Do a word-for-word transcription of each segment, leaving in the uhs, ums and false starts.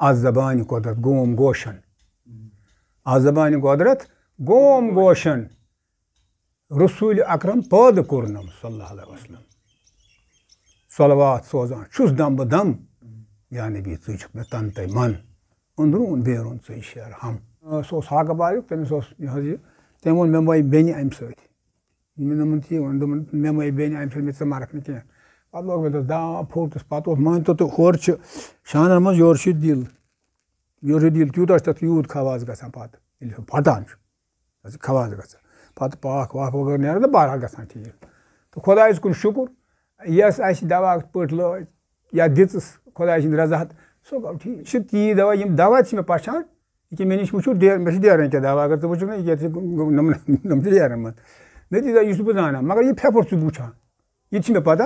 از زبانہِ قۄدرت گوم گوشن۔ از زبانہِ قۄدرت گوم گوشن۔ رسول اکرم پٲدٕ کوٚرنم صلی اللہ علیہ وسلم۔ صلوات سوزان چھُس دم بہٕ دم، یا نبی، ژٕے چھُکھ مےٚ تن تہٕ من، أنٛدروٗن بیرون ژٕے شیر ہم۔ آ، سُہ اوس ہاکہٕ باریُک، تٔمِس اوس یہِ حظ یہِ، تٔمۍ ووٚن مےٚ مۄے بیٚنہِ اَمہِ سۭتۍ۔ یہِ مےٚ دوٚپمَن تی ووٚن، دوٚپمَن مےٚ مۄے بیٚنہِ اَمہِ سۭتۍ، مےٚ ژٕ مَرَکھ نہٕ کینٛہہ۔ پَتہٕ لوگ مےٚ تَتھ داو، پھوٚٹُس، پَتہٕ اوس مٲنۍ تو تہٕ ہورٕ چھِ شانَن منٛز، یورٕ چھِ دِل۔ یورٕ چھِ دِل، تیوٗتاہ چھِ تَتھ یوٗت خواص گژھان پَتہٕ، ییٚلہِ سُہ پھَٹان چھُ۔ تَتھ چھِ خواص گژھان۔ پَتہٕ پاکھ واکھ وغٲرٕ نیران تہٕ بہرحال گژھان ٹھیٖک۔ تہٕ خۄدایَس کُن شُکُر، یَس اَسہِ دَوا پٲٹھۍ لٲج یا دِژٕس خۄداے سٕنٛدِ رضا ہَتھ، سُہ گوٚو ٹھیٖک۔ یہِ چھِ تی دَوا، یِم دَوا تہِ چھِ مےٚ پَچھان، یہِ کہِ مےٚ نِش وٕچھِو ڈیر-، مےٚ چھِ ڈیرَن کینٛہہ دَوا، اگر ژٕ وٕچھُکھ نہ، یہِ کیٛاہ ژٕ گوٚو-، گوٚو-، نۄم نۄم چھِ ڈیرَن منٛز۔ نٔتیٖجہ یُس بہٕ زانان، مگر یہِ پھٮ۪پھر چھُس بہٕ وٕچھان، یہِ تہِ چھِ مےٚ پَتہ۔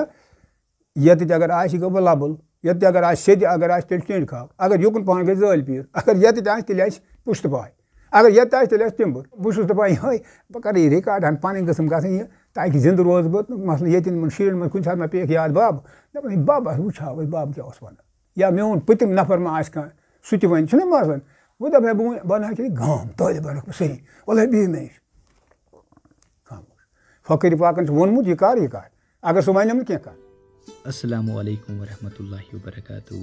ییٚتہِ تہِ اگر آسہِ، یہِ گوٚو بہٕ لَبُل۔ ییٚتہِ تہِ اگر آسہِ، سیٚدِ اگر آسہِ، تیٚلہِ چھُ ٹیٚنٛڈۍ کھاو۔ اگر یُکُن پَہَن گژھِ زٲلۍ پیٖر۔ اگر ییٚتہِ تہِ آسہِ، تیٚلہِ آسہِ پُشتہٕ پاے۔ اگر ییٚتہِ آسہِ، تیٚلہِ آسہِ تِمبٕر۔ بہٕ چھُس دَپان یِہوٚے، بہٕ کَرٕ یہِ ریکارڈ ہَن پَنٕنۍ قٕسٕم گژھٕنۍ یہِ، تاکہِ زِندٕ روزٕ بہٕ۔ مثلاً ییٚتٮ۪ن یِمَن شُرٮ۪ن منٛز کُنہِ ساتہٕ مےٚ پیٚیَکھ یاد بَب، دَپَن، "ہے بَب، اَتھ وٕچھاو أسۍ بَب کیٛاہ اوس وَنان۔" یا میون پٔتِم نفر ما آسہِ کانٛہہ، سُہ تہِ وَنہِ، چھُنہ مَزٕ وَنان۔ وۄنۍ دَپہٕ ہے بہٕ وۄنۍ، بہٕ اَنہٕ ہا کِنہٕ گام، طٲلب اَنَکھ بہٕ سٲری، وَلہٕ ہے بِہِو مےٚ نِش۔ خاموش۔ فقیٖر پاکَن چھُ ووٚنمُت، یہِ کَر، یہِ کَر۔ اگر سُہ وَنٮ۪م نہٕ کینٛہہ کَر۔ السلام علیکم ورحمۃ اللہ وبرکاتہ۔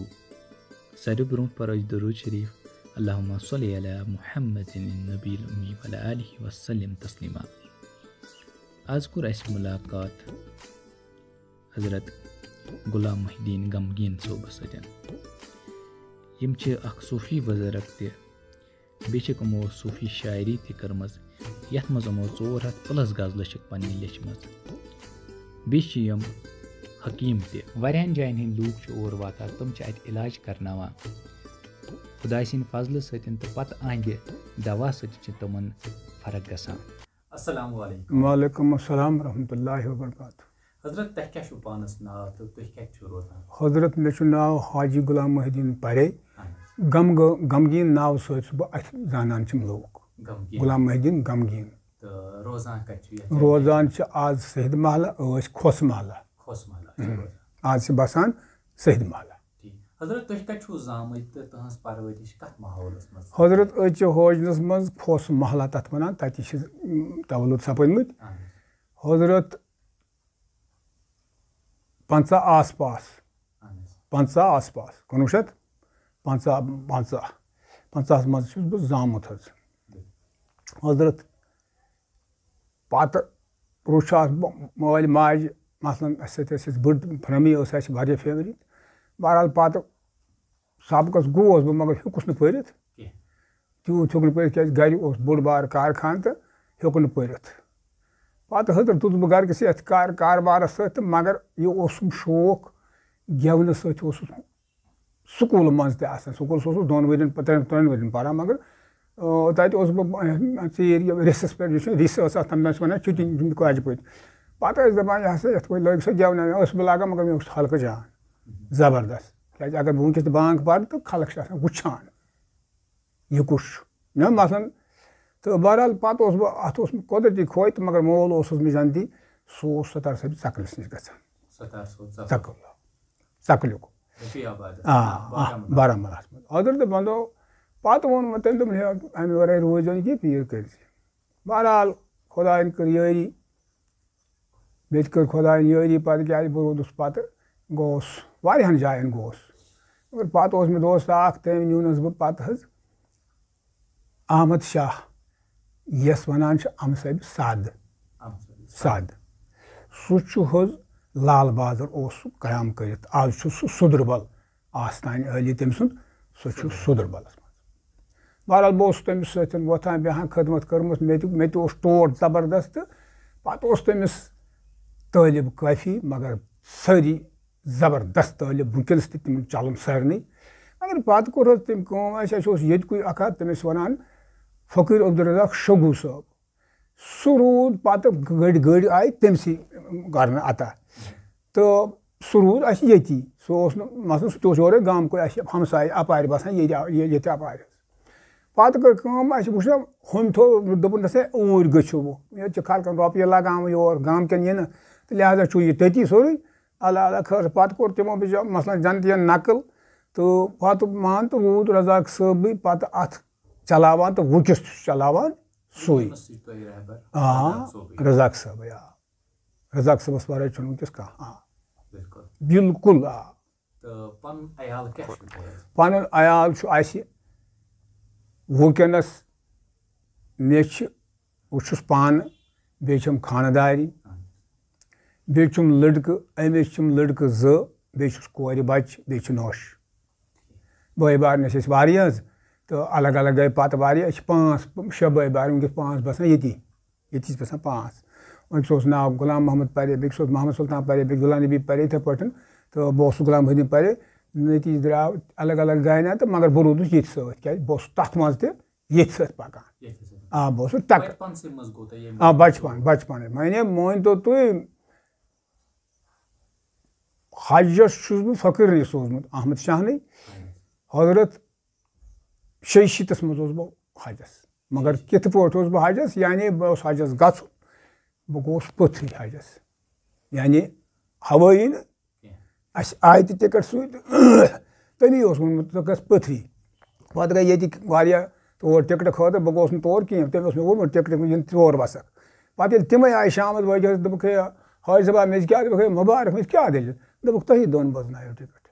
ساروی برونٛٹھ پَرو أسۍ درود شریف، اللہم صلی علی محمد النبی الامی وعلی آلہ وسلم تسلیما۔ آز کوٚر اَسہِ مُلاقات حضرت غلام محی الدین غمگیٖن صٲبَس سۭتۍ۔ یِم چھِ اَکھ صوٗفی بُزرگ تہِ، بیٚیہِ چھِکھ یِمو صوٗفی شاعری تہِ کٔرمٕژ، یَتھ منٛز یِمو ژور ہَتھ پٕلَس غزلہٕ چھِکھ پنٛنہِ لیچھمٕژ۔ بیٚیہِ چھِ یِم حکیٖم تہِ۔ واریاہَن جایَن ہٕنٛدۍ لوٗکھ چھِ اور واتان، تِم چھِ اَتہِ علاج کرناوان۔ خۄداے سٕنٛدِ فضلہٕ سۭتۍ تہٕ پَتہٕ أہنٛدِ دوا سۭتۍ چھِ تِمَن فرق گژھان۔ السلام علیکم۔ وعلیکم السلام ورحمۃ اللہ وبرکاتہ۔ حضرت، تۄہہِ کیٛاہ چھُو پانَس ناو تہٕ تُہۍ کَتہِ چھِو روزان؟ حضرت، مےٚ چھُ ناو حاجی غلام محی الدین پرے۔ اہن حظ۔ غمگ-، غمگیٖن ناوٕ سۭتۍ چھُس بہٕ اَتھِ زانان چھِ یِم لوٗکھ۔ غمگیٖن۔ غلام محی الدین غمگیٖن۔ تہٕ روزان کَتہِ چھِو یَتھ جایہِ؟ روزان چھِ آز سید محلہ، ٲسۍ کھوسہٕ محلہ۔ کھوسہٕ محلہ چھِ روزان۔ آز چھِ بسان سید محلہ۔ ٹھیٖک۔ حضرت، تُہۍ کَتہِ چھِو زامٕتۍ تہٕ تُہٕنٛز پرؤرِش کَتھ ماحولَس منٛز؟ حضرت، أسۍ چھِ ہوجنَس منٛز کھوسہٕ محلہ تَتھ وَنان، تَتہِ چھِ أسۍ، اۭں، تولُد سَپٕدمٕتۍ۔ اہن حظ۔ حضرت، پنٛژاہ آس پاس، اہن حظ۔ پنٛژاہ آس پاس، کُنوُہ شیٚتھ پنٛژاہ، پنٛژاہ، پنٛژاہَس منٛز چھُس بہٕ زامُت حظ۔ حضرت، پَتہٕ روٚچھ اَتھ ب-، مٲلۍ ماجہِ، مثلاً اَسہِ سۭتۍ ٲسۍ اَسہِ بٔڑ فیملی، ٲس اَسہِ واریاہ فیملی۔ بہرحال، پَتہٕ سبقَس گوس بہٕ، مگر ہیوٚکُس نہٕ پٔرِتھ۔ کینٛہہ۔ تیوٗت ہیوٚک نہٕ پٔرِتھ، کیٛازِ گَرِ اوس بوٚڑ بار کارخانہٕ تہٕ ہیوٚک نہٕ پٔرِتھ۔ پَتہٕ حضرت توٚتُس بہٕ گَرِکِس یَتھ کار-، کاربارَس سۭتۍ تہٕ، مگر یہِ اوسُم شوق گٮ۪ونہٕ سۭتۍ اوسُس سکوٗلہٕ منٛز تہِ آسان۔ سکوٗلَس اوسُس دۄن ؤرِین، ترٛٮ۪ن، ترٛٮ۪ن ؤرِین پَران، مگر، آ، تَتہِ اوسُس بہٕ، آ، ژیٖرۍ یہِ ریسَس پٮ۪ٹھ، یُس یہِ ریس ٲس آسان، تَتھ منٛز چھِ وَنان چھُٹی کاجہِ پٔتۍ۔ پَتہٕ ٲسۍ دَپان، یہِ ہسا یَتھ پٲٹھۍ لٲگۍ سا گٮ۪وناونہِ، ٲسٕس بہٕ لاگان، مگر مےٚ اوس حلقہٕ جان زبردست۔ کیٛازِ اگر بہٕ وٕنکیٚس تہِ بانٛگ پَرٕ تہٕ خلق چھِ آسان وٕچھان، یہِ کُس چھُ۔ نہ مثلاً، تہٕ بہرحال پَتہٕ اوسُس بہٕ، اَتھ اوس مےٚ قۄدرٔتی خوے تہٕ مگر مول اوسُس مےٚ جنتی، سُہ اوس ستار صٲب ژَکلِس نِش گژھان۔ ستار صٲب ژَکُل۔ ژَکُل۔ ژَکلیُک۔ رفیع آبادَس آ، منٛز، آ، بارہمولہ۔ بارہمولہَس منٛز۔ حضرت بندو، پَتہٕ ووٚن مےٚ تٔمۍ، دوٚپُن، "ہے، اَمہِ وَرٲے روزِ نہٕ کینٛہہ، پیٖر کٔرۍ زِ۔" بہرحال، خۄدایَن کٔر یٲری، مےٚ تہِ کٔر خۄدایَن یٲری، پَتہٕ کیٛازِ بہٕ روٗدُس پَتہٕ، گوس واریاہَن جایَن گوس۔ مگر پَتہٕ اوس مےٚ دوست اَکھ، تٔمۍ نیوٗنَس بہٕ پَتہٕ حظ احمد شاہ، یَس وَنان چھِ اَمہٕ صٲبہِ سَد۔ اَمہٕ صٲبہِ سَد۔ سَد۔ سُہ چھُ حظ لال بازر اوس سُہ قیام کٔرِتھ۔ آز چھُ سُہ سُدربل آستانہِ عٲلی تٔمۍ سُنٛد، سُہ چھُ سُدربلس منٛز۔ بہرحال، بہٕ اوسُس تٔمِس سۭتۍ وۄتھان بیٚہان، خدمت کٔرمٕژ، مےٚ تہِ، مےٚ تہِ اوس ٹوٹھ زبردست۔ تہٕ پتہٕ اوس تٔمِس طٲلب کٲفی، مگر سٲری زبردست طٲلب، وٕنکیٚنس تہِ تِم چلان سارنٕے۔ مگر پتہٕ کوٚر حظ تٔمۍ کٲم، اَسہِ، اَسہِ اوس ییٚتہِ کُے اکھ ہتھ، تٔمِس وَنان فقیٖر عبدالرزاق شگوٗ صٲب۔ سُہ روٗد پتہٕ گٔڑۍ گٔڑۍ آیہِ تٔمسٕے کرنہٕ عطا۔ تہٕ سُہ روٗد اَسہِ ییٚتی۔ سُہ اوس نہٕ، مثلاً، سُہ تہِ اوس یورَے گامکُے، اَسہِ چھِ ہمسایہِ اَپارِ بَسان، ییٚتہِ، ییٚتہِ اَپارِ حظ۔ پَتہٕ کٔر کٲم، اَسہِ وٕچھ نہ ہُمۍ تھوٚو، دوٚپُن، "نہ سا، اوٗرۍ گٔژھِو وۄنۍ۔ ییٚتہِ چھِ خلقَن رۄپیہِ لگاوان یور، گامکٮ۪ن یِنہٕ، تہٕ لہذا چھُ یہِ تٔتی سورُے۔" اللہ اللہ خٲر۔ پَتہٕ کوٚر تِمو بِچو-، مثلاً، جنتیَن نقل۔ تہٕ پَتہٕ مان تہٕ روٗد رزاق صٲبٕے پَتہٕ اَتھ چلاوان تہٕ وٕنکیٚس تہِ چھُ چلاوان سُے۔ ییٚمِس سۭتۍ تۄہہِ رہبر آ، رزاق صٲبٕے۔ رزاق صٲبٕے، آ۔ رزاق صٲبَس وَرٲے چھُنہٕ وٕنکیٚس کانٛہہ۔ آ۔ بِلکُل۔ بِلکُل، آ۔ تہٕ پَنُن عیال کیٛاہ چھُ تۄہہِ؟ پَنُن عیال چھُ اَسہِ وٕنکیٚنَس، مےٚ چھِ، بہٕ چھُس پانہٕ، بیٚیہِ چھَم خانہٕ داری، بیٚیہِ چھُم لٔڑکہٕ، أمِس چھِم لٔڑکہٕ زٕ، بیٚیہِ چھُس کورِ بَچہٕ، بیٚیہِ چھِ نوٚش۔ بٲے بارنہِ چھِ أسۍ واریاہ حظ، تہٕ الگ الگ گٔے پَتہٕ واریاہ، أسۍ چھِ پانٛژھ، شےٚ بٲے بارٕنۍ، وٕنکیٚس پانٛژھ بَسان ییٚتی۔ ییٚتہِ چھِ بَسان پانٛژھ۔ أمِس اوس ناو غلام محمد پرے، بیٚکِس اوس محمد سلطان پرے، بیٚکِس غلام نبی پرے، یِتھَے پٲٹھۍ۔ تہٕ بہٕ اوسُس غلام محی الدین پرے۔ نٔتیٖجہٕ درٛاو الگ الگ گاینہ تہٕ مگر بہٕ روٗدُس ییٚتھۍ سۭتۍ، کیٛازِ بہٕ اوسُس تَتھ منٛز تہِ ییٚتھۍ سۭتۍ پَکان۔ ییٚتھۍ سۭتۍ۔ آ، بہٕ اوسُس ٹَکہٕ۔ بَچپَنسٕے منٛز گوٚو تۄہہِ ییٚمہِ آ، بَچپَن، بَچپَنٕے۔ وۄنۍ مٲنۍ تو تُہۍ، حجَس چھُس بہٕ فقیٖرنٕے سوٗزمُت، احمد شاہنٕے۔ حضرت شیٚیہِ شیٖتَس منٛز اوسُس بہٕ حجَس۔ مگر کِتھ پٲٹھۍ اوسُس بہٕ حجَس؟ یعنی بہٕ اوسُس حجَس گژھُن، بہٕ گوٚوُس پٔتھٕے حجَس۔ یعنی ہوٲیی نہٕ، اَسہِ آیہِ تہِ ٹِکٹ سۭتۍ، تٔمی اوس ووٚنمُت، "ژٕ گژھ پٔتھٕے۔" پَتہٕ گٔے ییٚتِکۍ واریاہ تور ٹِکٹہٕ خٲطرٕ، بہٕ گوس نہٕ تور کِہیٖنۍ، تٔمۍ اوس مےٚ ووٚنمُت، "ٹِکٹہٕ یِن تور وَسَکھ۔" پَتہٕ ییٚلہِ تِمَے آیہِ شامَس، بہٕ گٔیَس، دوٚپُکھ، "ہے حٲج صٲبا، مےٚ چھِ کیٛاہ؟" دوٚپُکھ، "ہے مُبارک، مےٚ چھِ کیٛاہ دٔلیٖل؟" دوٚپُکھ، "تۄہی دۄن بوزنٲیِو ٹِکٹ۔"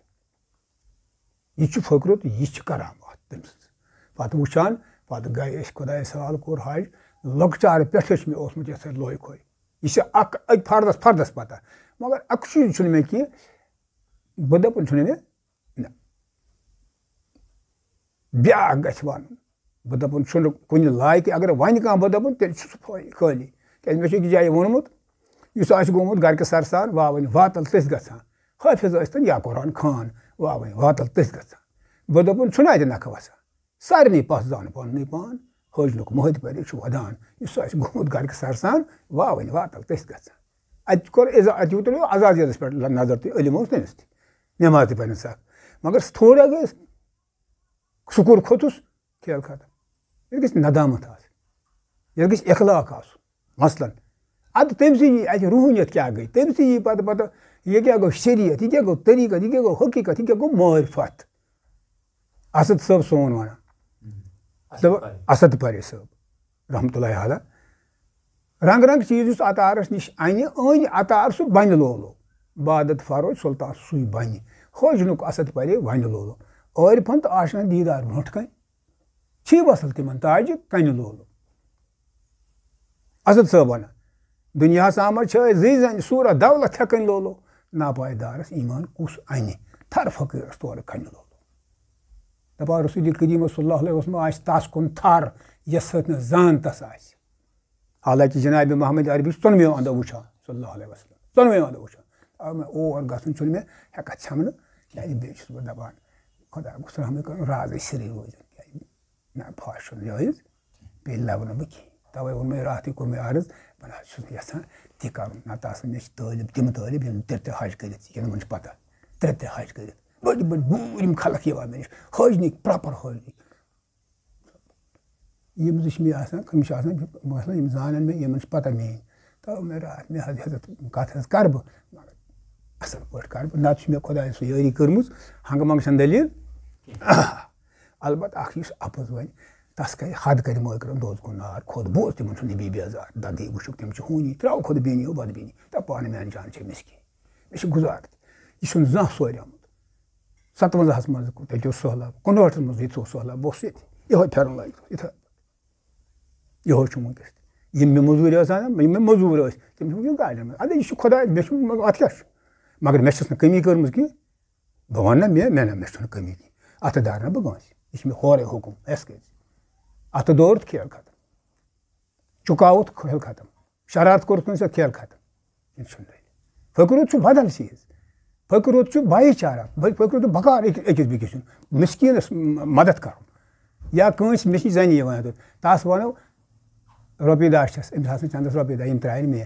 یہِ چھُ فقرُت، یہِ چھِ کرامات تٔمۍ سٕنٛز۔ پتہٕ وٕچھان، پتہٕ گٔے أسۍ خۄدایَس حوالہٕ، کوٚر حج۔ لۄکچارٕ پٮ۪ٹھٕ چھُ مےٚ اوسمُت یَتھ سۭتۍ لوے کھوے۔ یہِ چھِ اکھ أکۍ فردس فردس پتہ۔ مگر اکھ چیٖز چھُنہٕ مےٚ کینٛہہ، بہٕ دَپُن چھُنہٕ مےٚ، نہ۔ بیٛاکھ گژھِ وَنُن۔ بہٕ دَپُن، چھُنہٕ کُنہِ لایقہِ۔ اگر وَنہِ کانٛہہ بہٕ دَپُن، تیٚلہِ چھُ سُہ فٲ-، خٲلی۔ کیٛازِ مےٚ چھُ أکِس جایہِ ووٚنمُت، یُس آسہِ گوٚمُت گرِ کہِ سرسان، واوٕنۍ واتَل تٔسۍ گژھان۔ حٲفظ ٲسۍتَن یا قرآن خوان، واوٕنۍ واتَل تٔسۍ گژھان۔ بہٕ دَپُن، چھُنہٕ اَتہِ نَکھٕ وَسان؟ سارنٕے پَتھ زانہٕ پَننُے پان۔ حٲجنُک مٔہدۍ پَرِ چھُ وَدان، یُس آسہِ گوٚمُت گرِ کہِ سرسان، واوٕنۍ واتَل تٔسۍ گژھان۔ اَتہِ کوٚر عزا-، اَتہِ یوٗت تُلِو عزازیلَس پٮ۪ٹھ نظر تُہۍ، علم اوس تٔمِس تہِ، نٮ۪ماز تہِ پَرِ نہٕ سَکھ۔ مگر تھوڑا گٔے سُہ کوٚر کھوٚتُس، کھیل ختم۔ ییٚتہِ گژھِ ندامت آسٕنۍ، ییٚتہِ گژھِ اخلاق آسُن۔ مثلاً، اَدٕ تٔمۍ سٕے یی اَتہِ روحٲنیت کیٛاہ گٔے، تٔمۍ سٕے یی پَتہٕ، پَتہٕ یہِ کیٛاہ گوٚو شریعت، یہِ کیٛاہ گوٚو طریٖقت، یہِ کیٛاہ گوٚو حقیٖقت، یہِ کیٛاہ گوٚو معرفت۔ اسد صٲب سون وَنان، اسد دَپان، پرے۔ اسد پرے صٲب۔ رحمتہ اللہ علیہ۔ رنگ رنگ چیز یُس عطارس نِش انہِ، أنۍ عطار سُہ بنہِ لولو۔ بادت فروز سلطان سُے بنہِ۔ حٲجنُک اسد پرے ونہِ لولو۔ عٲرفن تہٕ آشنا دیٖدار برونٛٹھ کنہِ۔ چھی وصل تِمن تاجہِ کنہِ لولو۔ اسد صٲب ونان، دُنیاہس آمد چھِ أسۍ زٕے زنہِ، صورت دولت ہٮ۪کن لولو۔ ناپایدارس ایمان کُس انہِ؟ تھر فقیرس تورٕ کنہِ لولو۔ دپان رسول کریم صلی اللہ علیہ وسلم آسہِ تس کُن تھر، یس سۭتۍ نہٕ زان تس آسہِ۔ حالانکہ جناب محمد عربی چھُ ژۄنوَے اندو وٕچھان، صلی اللہ علیہ وسلم، ژۄنوَے اندو وٕچھان۔ اگر مےٚ اور گژھُن چھُنہٕ مےٚ ہٮ۪کان ژھٮ۪منہٕ، کیٛازِ بیٚیہِ چھُس بہٕ دپان، خۄدا گوٚژھ رحمٕے کرُن، رازٕے سِرٕے روزُن۔ کیٛازِ نہ، پھاش چھُنہٕ جٲیِز، بیٚیہِ لَبہٕ نہٕ بہٕ کِہیٖنۍ۔ تَوَے ووٚن مےٚ راتھٕے، کوٚر مےٚ عرض، بہٕ نہ حظ چھُس نہٕ یَژھان تہِ کَرُن۔ نہ تہٕ آسَن مےٚ چھِ طٲلب، تِم طٲلب علم تِم تہِ حج کٔرِتھ، یِمَن چھِ پَتہ، ترٛےٚ تہِ حج کٔرِتھ۔ بٔڑۍ بٔڑۍ بوٗرۍ یِم خلق یِوان مےٚ نِش، حٲجنٕکۍ، پراپر حٲجنٕکۍ۔ یِم زٕ چھِ مےٚ آسان، یِم چھِ آسان، مثلاً یِم زانَن مےٚ، یِمَن چھِ پَتہ میٛٲنۍ۔ تَوَے مےٚ راتھ، مےٚ حظ ہیٚژٕتھ کَتھ حظ کَرٕ بہٕ، مگر اَصٕل پٲٹھۍ کَرٕ بہٕ۔ نَتہٕ چھِ مےٚ خۄدایَن سُہ یٲری کٔرمٕژ، ہنٛگہٕ منٛگہٕ چھَنہٕ دٔلیٖل۔ البتہ اکھ یُس اَپُز وَنہِ، تَس کَرِ حد کَرِ مٲکرَن دوزخُن نار کھوٚت۔ بوز تِمَن سُنٛد یہِ بے بیزار، دَگٕے وٕچھُکھ، تِم چھِ ہوٗنی، ترٛاوُکھ خۄدٕ بیٖنی ہیوٗ بدبیٖنی۔ دَپ پانہٕ میٛانہِ جان چھےٚ مِسکیٖن، مےٚ چھِ گُزار تہِ۔ یہِ چھُنہٕ زانٛہہ سورمُت۔ سَتوَنٛزاہَس منٛز تَتہِ اوس سہلاب، کُنہٲٹھَس منٛز ییٚتہِ اوس سہلاب، بہٕ اوسُس ییٚتہِ، یِہوٚے پھٮ۪رَن لٲگِتھ، یِتھَے۔ یِہوٚے چھُم وٕنۍکٮ۪س تہِ۔ یِم مےٚ مٔزوٗرۍ ٲسۍ اَنان، یِم مےٚ مٔزوٗر ٲسۍ، تِم چھِ وٕنۍکٮ۪ن گاڑٮ۪ن منٛز۔ اَدٕ یہِ چھُ خۄداے، مےٚ چھُ، مگر اَتھ کیٛاہ چھُ؟ مگر مےٚ چھَس نہٕ کٔمی کٔرمٕژ کینٛہہ۔ بہٕ وَنہٕ نہ، مےٚ، مےٚ نہ، مےٚ چھُنہٕ کٔمی کینٛہہ۔ اَتھٕ دارٕ نہ بہٕ کٲنٛسہِ۔ یہِ چھِ مےٚ ہورَے حُکُم، اَسہِ کٔرۍ زِ۔ اَتھٕ دور تہٕ کھیل ختم۔ چُکاوُتھ کھیل ختم۔ شرارت کوٚرُتھ کٲنٛسہِ سۭتۍ کھیل ختم۔ یہِ چھُنہٕ تۄہہِ۔ فقیٖرُت چھُ بدل چیٖز۔ فقیٖرُت چھُ بھایی چارہ۔ بھائی فقیٖرُت چھُ بکار أکِس، أکِس بیٚکِس سُنٛد۔ مِسکیٖنَس مدد کَرُن۔ یا کٲنٛسہِ، مےٚ چھِ زَنہِ یِوان یَتھ، تَس وَنو، رۄپیہِ دَہ چھَس، أمِس آسہٕ نہٕ چَندَس رۄپیہِ دَہ، یِم ترٛایَن مےٚ۔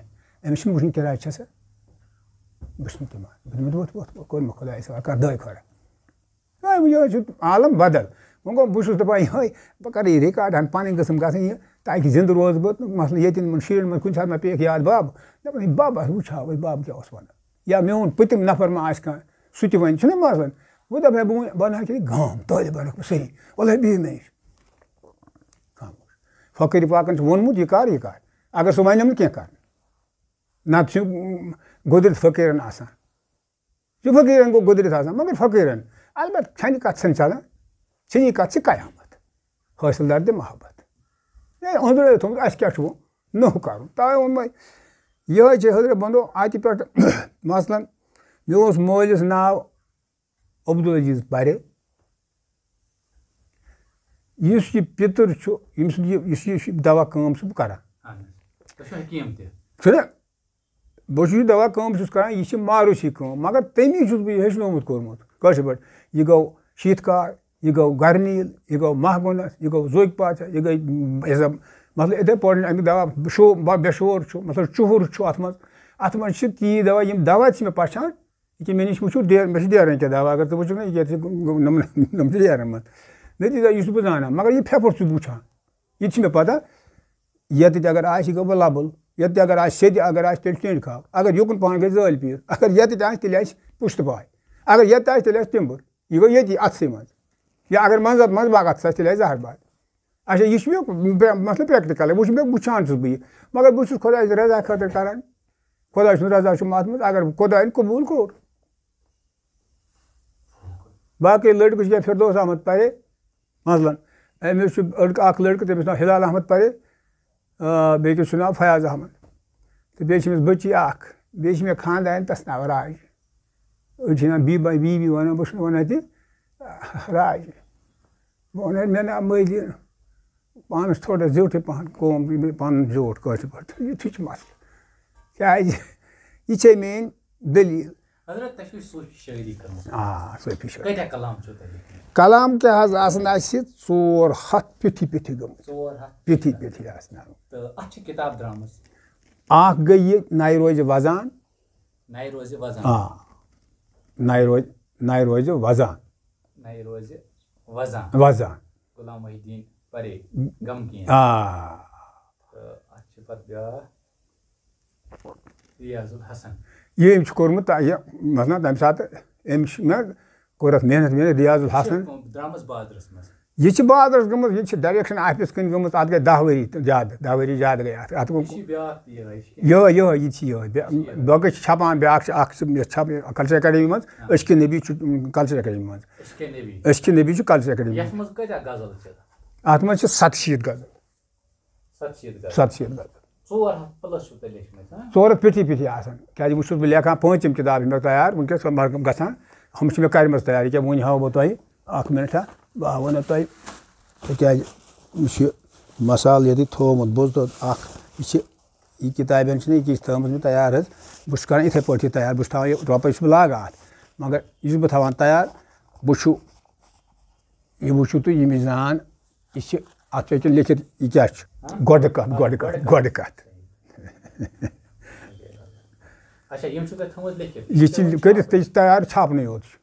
أمِس چھُنہٕ وٕچھُن کِراے چھَسا؟ بہٕ چھُس نہٕ تِم اَنان۔ بہٕ دِمہٕ وۄتھ، وۄتھ، وۄتھ، کوٚر مےٚ خۄدایَس حوالہٕ، کَر دۄے خٲرا۔ ہے، وۄنۍ یہِ حظ چھُ عالم بدل۔ وۄنۍ گوٚو، بہٕ چھُس دَپان یِہوٚے، بہٕ کَرٕ یہِ ریکارڈ ہَن پَنٕنۍ قٕسٕم گژھٕنۍ یہِ، تاکہِ زِندٕ روزٕ بہٕ۔ مثلاً ییٚتٮ۪ن یِمَن شُرٮ۪ن منٛز کُنہِ ساتہٕ ما پیٚیَکھ یاد بَب، دَپان، "ہے بَب، اَتھ وٕچھہاو أسۍ بَب کیٛاہ اوس وَنان۔" یا میون پٔتِم نفر ما آسہِ کانٛہہ، سُہ تہِ وَنہِ، چھُنہ مثلاً، بہٕ دَپہٕ ہے، بہٕ وَنہٕ، بہٕ اَنہٕ ہا کِنہٕ گام، طٲلب اَنَکھ بہٕ سٲری، وَلہٕ ہے بِہِو مےٚ نِش۔ خاموش۔ فقیٖر پاکَن چھُ ووٚنمُت، یہِ کَر، یہِ کَر۔ اگر سُہ وَنٮ۪م نہٕ کینٛہہ کَرنہٕ، نَتہٕ چھُ، اُم، گوٚدرِتھ فقیٖرَن آسان۔ چھُ فقیٖرَن گوٚو گوٚدرِتھ آسان، مگر فقیٖرَن، البتہ، چھَنہٕ کَتھ ژھٕن چَلان، چھِنہٕ یہِ کَتھ چھِ قیامت، حٲصِل دار تہِ محبت۔ ہے، أنٛدرٕ تھوٚمُت، اَسہِ کیٛاہ چھُ وۄنۍ نوٚو کَرُن؟ تَوَے ووٚن مےٚ، یِہوٚے چھِ حضرت بنٛدو اَتہِ پٮ۪ٹھ، مثلاً، مےٚ اوس مٲلِس ناو عبدالعزیز پرے، یُس یہِ پِتُر چھُ، ییٚمہِ سُنٛد یہِ، یُس یہِ، یُس یہِ دوا کٲم چھُ بہٕ کران۔ اہن حظ۔ تُہۍ چھِو حکیٖم تہِ۔ چھُنہ؟ بہٕ چھُس یہِ دوا کٲم چھُس کران، یہِ چھِ معروٗفی کٲم، مگر تٔمی چھُس بہٕ یہِ ہیٚچھنومُت کوٚرمُت کٲشِر پٲٹھۍ۔ یہِ گوٚو شیٖتھ کار، یہِ گوٚو گرنیٖل، یہِ گوٚو ماہ گۄنَس، یہِ گوٚو زوکۍ پاژھا، یہِ گٔے، یہِ زَن، مطلب، یِتھَے پٲٹھۍ اَمیُک دوا شو-، بے شور چھُ، مطلب، چُہُر چھُ اَتھ منٛز۔ اَتھ منٛز چھِ تی دوا، یِم دوا تہِ چھِ مےٚ پَچھان، یہِ کہِ مےٚ نِش وٕچھِو ڈیر-، مےٚ چھِ ڈیرَن کیٛاہ دوا، اگر ژٕ وٕچھُکھ نہ ییٚتہِ چھِ گُ-، گُ-، نۄم-، نۄم چھِ ڈیرَن منٛز۔ نٔتیٖجہ یُس بہٕ زانان، مگر یہِ پھٮ۪پھر چھُس بہٕ وٕچھان، یہِ تہِ چھِ مےٚ پَتہ، ییٚتہِ تہِ اگر آسہِ، یہِ گوٚو بہٕ لَبُل، ییٚتہِ تہِ اگر آسہِ سیٚدِ، اگر آسہِ تیٚلہِ چھُ ٹٮ۪نٛڈِ کھاو، اگر یُکُن پَہَن گژھِ زٲلۍ پیٖر، اگر ییٚتہِ تہِ آسہِ تیٚلہِ آسہِ پُشتہٕ پاے، اگر ییٚتہِ تہِ آسہِ تیٚلہِ آسہِ تِمبُر، یہِ گوٚو ییٚتی اَتھسٕے منٛز۔ یا اگر منٛزٕ منٛزٕ باغ اَتھَس آسہِ تیٚلہِ آسہِ زہر باغ۔ اچھا، یہِ چھُ مےٚ پرٛ-، مطلب پرٛٮ۪کٹِکَل، وۄنۍ چھُ مےٚ وٕچھان چھُس بہٕ یہِ، مگر بہٕ چھُس خۄداے سٕنٛدِ رضا خٲطرٕ کَران۔ خۄداے سُنٛد رضا چھُم اَتھ منٛز، اگر خۄدایَن قبوٗل کوٚر۔ باقٕے لٔڑکہٕ چھِ کینٛہہ، فردوس احمد پرے، مثلاً، أمِس چھُ لٔڑکہٕ، اَکھ لٔڑکہٕ، تٔمِس ناو ہلال احمد پرے، آ، بیٚکِس چھُ ناو فیاض احمد۔ تہٕ بیٚیہِ چھِ أمِس بٔچی اَکھ، بیٚیہِ چھِ مےٚ خانٛدارِنۍ، تَس ناو راج۔ أڑۍ چھِ وَنان بی بی، بی بی وَنان، بہٕ چھُس نہٕ وَنان تہِ، راج۔ بہٕ وَنہٕ، مےٚ نہ مٔلۍ یہِ پانَس تھوڑا زیوٗٹھٕے پَہَن قوم، یہِ مےٚ پَنُن زیوٗٹھ کٲشِر پٲٹھۍ۔ یُتھُے چھُ مسلہٕ۔ کیٛازِ؟ یہِ چھے میٛٲنۍ دٔلیٖل۔ حضرت، تۄہہِ چھُو صوٗفی شٲعری کٔرمٕژ۔ آ، صوٗفی شٲعری۔ کۭتیٛاہ کلام چھِو تۄہہِ لیکھمٕتۍ؟ کلام کیٛاہ حظ آسان اَسہِ؟ ژور ہَتھ پیٚٹھی پیٚٹھی گٔمٕتۍ۔ ژور ہَتھ؟ پیٚٹھی پیٚٹھی آسان۔ تہٕ اَتھ چھِ کِتاب درٛامٕژ؟ اَکھ گٔے یہِ نَیہِ روزِ وَزان۔ نَیہِ روزِ وَزان۔ آ، نَیہِ روزِ، نَیہِ روزِ وَزان۔ نَیہِ روزِ وَزان۔ وَزان۔ غلام محی الدین پرے، غمگیٖن۔ آ۔ تہٕ اَتھ چھِ پَتہٕ بیٛاکھ ریاض الحسن۔ یہِ أمۍ چھُ کوٚرمُت، یہِ، مثلاً، تَمہِ ساتہٕ أمۍ چھُ مےٚ کوٚر اَتھ محنت، محنت، ریاض یہِ چھِ الحسن۔ درٛامٕژ بازرَس منٛز۔ یہِ چھِ بازرَس گٔمٕژ، یہِ چھِ ڈایریکشن آفسَس کُن گٔمٕژ، اَتھ گٔے دَہ ؤری تہٕ زیادٕ، دَہ ؤری زیادٕ گٔے اَتھ۔ اَتھ گوٚو یہِ چھِ بیٛاکھ تہِ یِہوٚے، یہِ چھِ یِہوٚے، یِہوٚے، یہِ تہِ چھِ یِہوٚے۔ بے-، یہِ چھِ یِہوٚے۔ باقٕے چھِ چھَپان، بیٛاکھ چھِ اَکھ چھِ یَتھ چھَپان کَلچَر اکیڈمی منٛز، ہاں۔ عشقِ نبی چھُ کَلچَر اکیڈمی منٛز۔ عشقِ نبی۔ عشقِ نبی چھُ کَلچَر اکیڈمی یَتھ منٛز۔ منٛز کۭتیٛاہ غزل چھِ؟ اَتھ منٛز چھِ سَتہٕ شیٖتھ غزل۔ ستہٕ شیٖتھ گژھان۔ ستہٕ شیٖتھ گژھان۔ ژور ہتھ پلس چھُو تۄہہِ لیکھمٕتۍ، ہاں؟ ژور ہتھ پیٚٹھی پیٚٹھی آسان۔ کیٛازِ وۄنۍ چھُس بہٕ لیکھان، پٲنٛژِم کِتاب چھِ مےٚ تیار، وٕنکیٚس چھِ مگر گژھان، ہُم چھِ مےٚ کَرِمَژٕ تیار۔ ییٚکیٛاہ وٕنہِ ہاوو بہٕ تۄہہِ اَکھ مِنٹ، ہا، بہٕ ہاوو نہٕ تۄہہِ، تِکیٛازِ یہِ چھُ مسالہٕ ییٚتہِ تھوٚومُت، بوٗزتھو، اَکھ، یہِ چھِ، یہِ کِتابَن چھِنہٕ یہِ کِژھ تھٲومٕژ مےٚ تیار حظ، بہٕ چھُس کَران یِتھَے پٲٹھۍ یہِ تیار، بہٕ چھُس تھاوان یہِ رۄپَے چھُس بہٕ لاگان اَتھ، مگر یُس بہٕ تھاوان تیار، بہٕ چھُ، یہِ وٕچھِو تُہۍ، ییٚمِچ زان، یہِ چھِ، اَتھ چھِ أکیٛاہ لیکھِتھ، یہِ کیٛاہ چھُ؟ ہاں؟ گۄڈٕ کَتھ، ہاں، گۄڈٕ کَتھ، گۄڈٕ گۄڈٕ کَتھ۔ اچھا، یِم چھِو تۄہہِ تھٲومٕژ لیکھِتھ؟ یہِ چھِ کٔرِتھ، تہِ چھِ تیار، چھاپنٕے یوت چھُ۔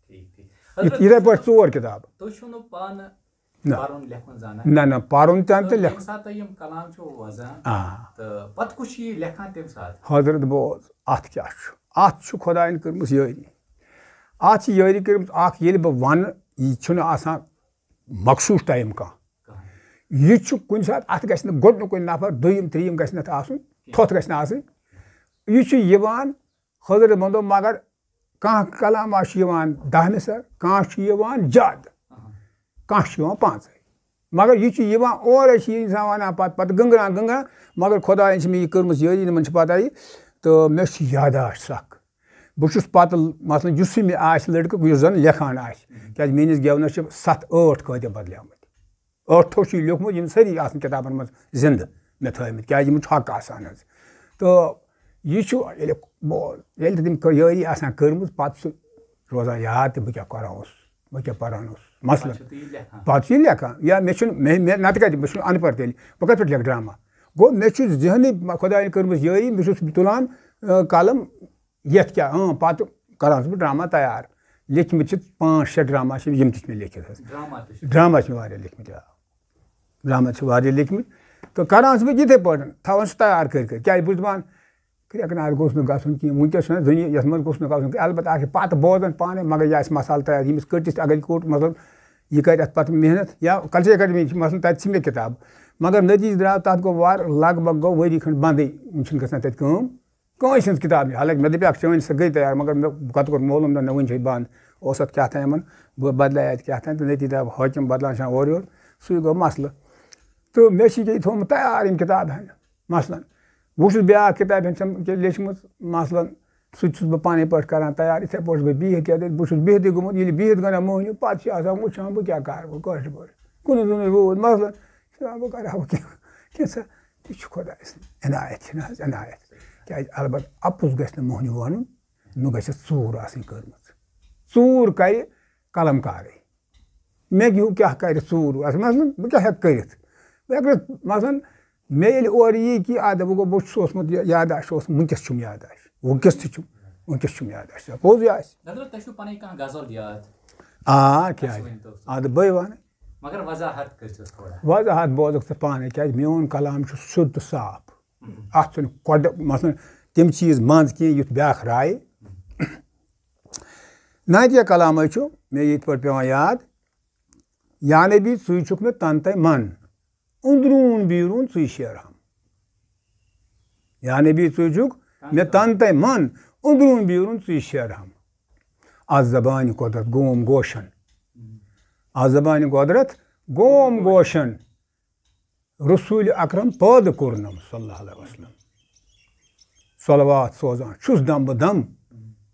ٹھیٖک، ٹھیٖک۔ یِتھ-، حضرت، یِتھَے پٲٹھۍ ژور کِتاب۔ تُہۍ چھِو نہٕ پانہٕ نہ۔ پَرُن لیکھُن زانان؟ نہ، نہ، پَرُن تہِ نہٕ تہٕ تہٕ لیکھُن۔ ییٚمہِ ساتہٕ تۄہہِ یِم کلام چھِو وۄزان، آ۔ تہٕ پَتہٕ کُس چھُ یہِ لیکھان تَمہِ ساتہٕ؟ حضرت بوز، اَتھ کیٛاہ چھُ؟ اَتھ چھُ خۄدایَن کٔرمٕژ یٲری۔ اَتھ چھِ یٲری کٔرمٕژ اَکھ، ییٚلہِ بہٕ وَنہٕ، یہِ چھُنہٕ آسان مخصوٗص ٹایم کانٛہہ۔ یہِ چھُ کُنہِ ساتہٕ، اَتھ گژھِ نہٕ گۄڈٕنیُکُے نفر، دوٚیِم، ترٛیٚیِم گژھِ نہٕ اَتھ آسُن، تھوٚتھ گژھِ نہٕ آسٕنۍ۔ یہِ چھُ یِوان، حضرت بنٛدو، مگر کانٛہہ کلام چھُ یِوان دَہ مِسر، کانٛہہ چھُ یِوان زیادٕ، کانٛہہ چھُ یِوان پانٛژَے۔ مگر یہِ چھُ یِوان اورَے، چھُ یہِ اِنسان وَنان پَتہٕ، پَتہٕ گٔنٛگران، گٔنٛگران، مگر خۄدایَن چھِ مےٚ یہِ کٔرمٕژ یٲری، یِمَن چھِ پَتہ یہِ، تہٕ مےٚ چھِ یاداشت سَکھ۔ بہٕ چھُس پَتہٕ، مثلاً، یُسٕے مےٚ آسہِ لٔڑکہٕ، یُس زَن لیکھان آسہِ، کیٛازِ میٛٲنِس گٮ۪ونَس چھِ سَتھ ٲٹھ قٲعدٕ بدلیمٕتۍ۔ ٲٹھو چھُ یہِ لیوٚکھمُت، یِم سٲری آسَن کِتابَن منٛز زِندٕ مےٚ تھٲومٕتۍ، کیٛازِ یِمَن چھُ حق آسان حظ۔ تہٕ یہِ چھُ، ییٚلہِ بوز، ییٚلہِ تہِ تٔمۍ کٔر-، یٲری آسان کٔرمٕژ، پَتہٕ چھُ روزان یاد تہِ، بہٕ کیٛاہ کران اوسُس، بہٕ کیٛاہ پَران اوسُس، مثلاً۔ پَتہٕ چھُ تُہۍ یہِ لیکھان۔ پَتہٕ چھُ یہِ لیکھان۔ یا مےٚ چھُنہٕ، مےٚ، مےٚ نَتہٕ کَتہِ، بہٕ چھُس نہٕ اَن پَڑھ تیٚلہِ، بہٕ کَتہِ پٮ۪ٹھ لیکھٕ ڈرٛاما؟ گوٚو، مےٚ چھُ ذہنٕے خۄدایَن کٔرمٕژ یٲری، بہٕ چھُس تُلان، آ، قلم، یَتھ کیٛاہ، اۭں، پَتہٕ کَران چھُس بہٕ ڈرٛاما تیار۔ لیکھمٕتۍ چھِ پانٛژھ شےٚ ڈرٛاما چھِ، یِم تہِ چھِ مےٚ لیکھِتھ حظ۔ ڈرٛاما تہِ چھِ۔ ڈرٛاما چھِ واریاہ لیکھمٕتۍ، آ۔ ڈرٛاما چھِ واریاہ لیکھمٕتۍ۔ تہٕ کَران چھُس بہٕ یِتھَے پٲٹھۍ، تھاوان چھُس تیار کٔرۍ کٔرۍ۔ کیٛازِ بہٕ چھُس دَپان، کرٛٮ۪کہٕ ناد گوٚژھ نہٕ گژھُن کینٛہہ۔ وٕنکیٚس چھُنہ دُنیا یَتھ منٛز گوٚژھ نہٕ گژھُن کینٛہہ۔ البتہ اَکھ چھِ پَتہٕ بوزان پانَے، مگر یہِ آسہِ مسالہٕ تیار، ییٚمِس کٔٹِس اگر یہِ کوٚٹ، مطلب، یہِ کَرِ اَتھ پَتہٕ محنت۔ یا کَلچَر اکیڈمی چھِ، مثلاً، تَتہِ چھِ مےٚ کِتاب، مگر نٔتیٖجہٕ درٛاو تَتھ گوٚو وار، لگ بگ گوٚو ؤری کھنٛڈ بنٛدٕے، وٕنہِ چھِنہٕ گژھان تَتہِ کٲم۔ کٲنٛسہِ ہٕنٛز کِتاب نہٕ۔ حالانکہِ مےٚ دَپیٛاکھ، چٲنۍ سۄ گٔے تیار، مگر مےٚ کَتہٕ کوٚر معلوم نہ، نہ وٕنہِ چھِ بنٛد۔ اوس اَتھ کیٛاہ تام یِمَن، بہٕ بدلایے اَتہِ کیٛاہ تام، تہٕ نٔتیٖجہٕ درٛاو حٲکِم بدلان چھِ اورٕ یورٕ، سُے گوٚو مسلہٕ۔ تہٕ مےٚ چھِ یہِ تھوٚومُت تیار یِم کِتابہٕ ہَن۔ مثلاً، وۄنۍ چھُس بیٛاکھ کِتاب ہَن چھَم کہِ لیٚچھمٕژ، مثلاً، سُہ تہِ چھُس بہٕ پانَے پٲٹھۍ کَران تیار۔ یِتھَے پٲٹھۍ چھُس بہٕ بِہِتھ یَتٮ۪تھ، بہٕ چھُس بِہِتھٕے گوٚمُت، ییٚلہِ بِہِتھ گوٚو نہ موہنیوٗ، پَتہٕ چھِ آسان وٕچھان بہٕ کیٛاہ کَرٕ وۄنۍ کٲشِر پٲٹھۍ۔ کُنُے زوٚنُے ووت۔ مثلاً، چھُس دَپان بہٕ کَرٕ ہا وۄنۍ کینٛہہ، کینٛژھا۔ یہِ چھُ خۄداے سٕنٛز عنایت، چھِنہٕ حظ عنایت؟ کیٛازِ البتہ اَپُز گژھِ نہٕ موہنیوٗ وَنُن، نہ گژھٮ۪س ژوٗر آسٕنۍ کٔرمٕژ۔ ژوٗر کَرِ قلم کارٕے۔ مےٚ ہیوٗ کیٛاہ کَرِ ژوٗر؟ اَتھ منٛز نہٕ بہٕ کیٛاہ ہٮ۪کہٕ کٔرِتھ؟ بہٕ ہٮ۪کہٕ نہٕ، مثلاً، مےٚ ییٚلہِ اورٕ یی کہِ اَدٕ وۄنۍ گوٚو، بہٕ چھُس اوسمُت یہِ یاداشت اوسمُت، وٕنکیٚس چھُم یاداشت، وٕنکیٚس تہِ چھُم، وٕنکیٚس چھُم یاداشت، پوٚز یہِ آسہِ۔ نظرت، تۄہہِ چھُو پَنٕنۍ کانٛہہ غزل یاد؟ آ، اَسہِ کیٛازِ؟ ؤنۍ تو سا۔ اَدٕ بٕے وَنہٕ۔ مگر وضاحت کٔرۍزیوس تھوڑا۔ وضاحت بوزُکھ ژٕ پانَے، کیٛازِ میون کلام چھُ سیوٚد تہٕ صاف۔ اَتھ چھُنہٕ کۄڈٕ، مثلاً، تِم چیٖز منٛز کینٛہہ یُتھ بیٛاکھ راے۔ نعتیہ کلامٕے چھُ مےٚ یِتھ پٲٹھۍ پٮ۪وان یاد، یا نبی، ژٕے چھُکھ مےٚ تَن تَے من، أنٛدروٗن بیٖروٗن ژٕے شیر ہم۔ یا نبی، ژٕے چھُکھ مےٚ تَن تَے من، أنٛدروٗن بیٖروٗن ژٕے شیر ہم۔ از زبانہِ قۄدرت گوم گوشن۔ از زبانہِ قۄدرت گوم گوشن۔ رسول اکرم پٲدٕ کوٚرنم صلی اللہ علیہ وسلم۔ صلوات سوزان چھُس دم بہٕ دم۔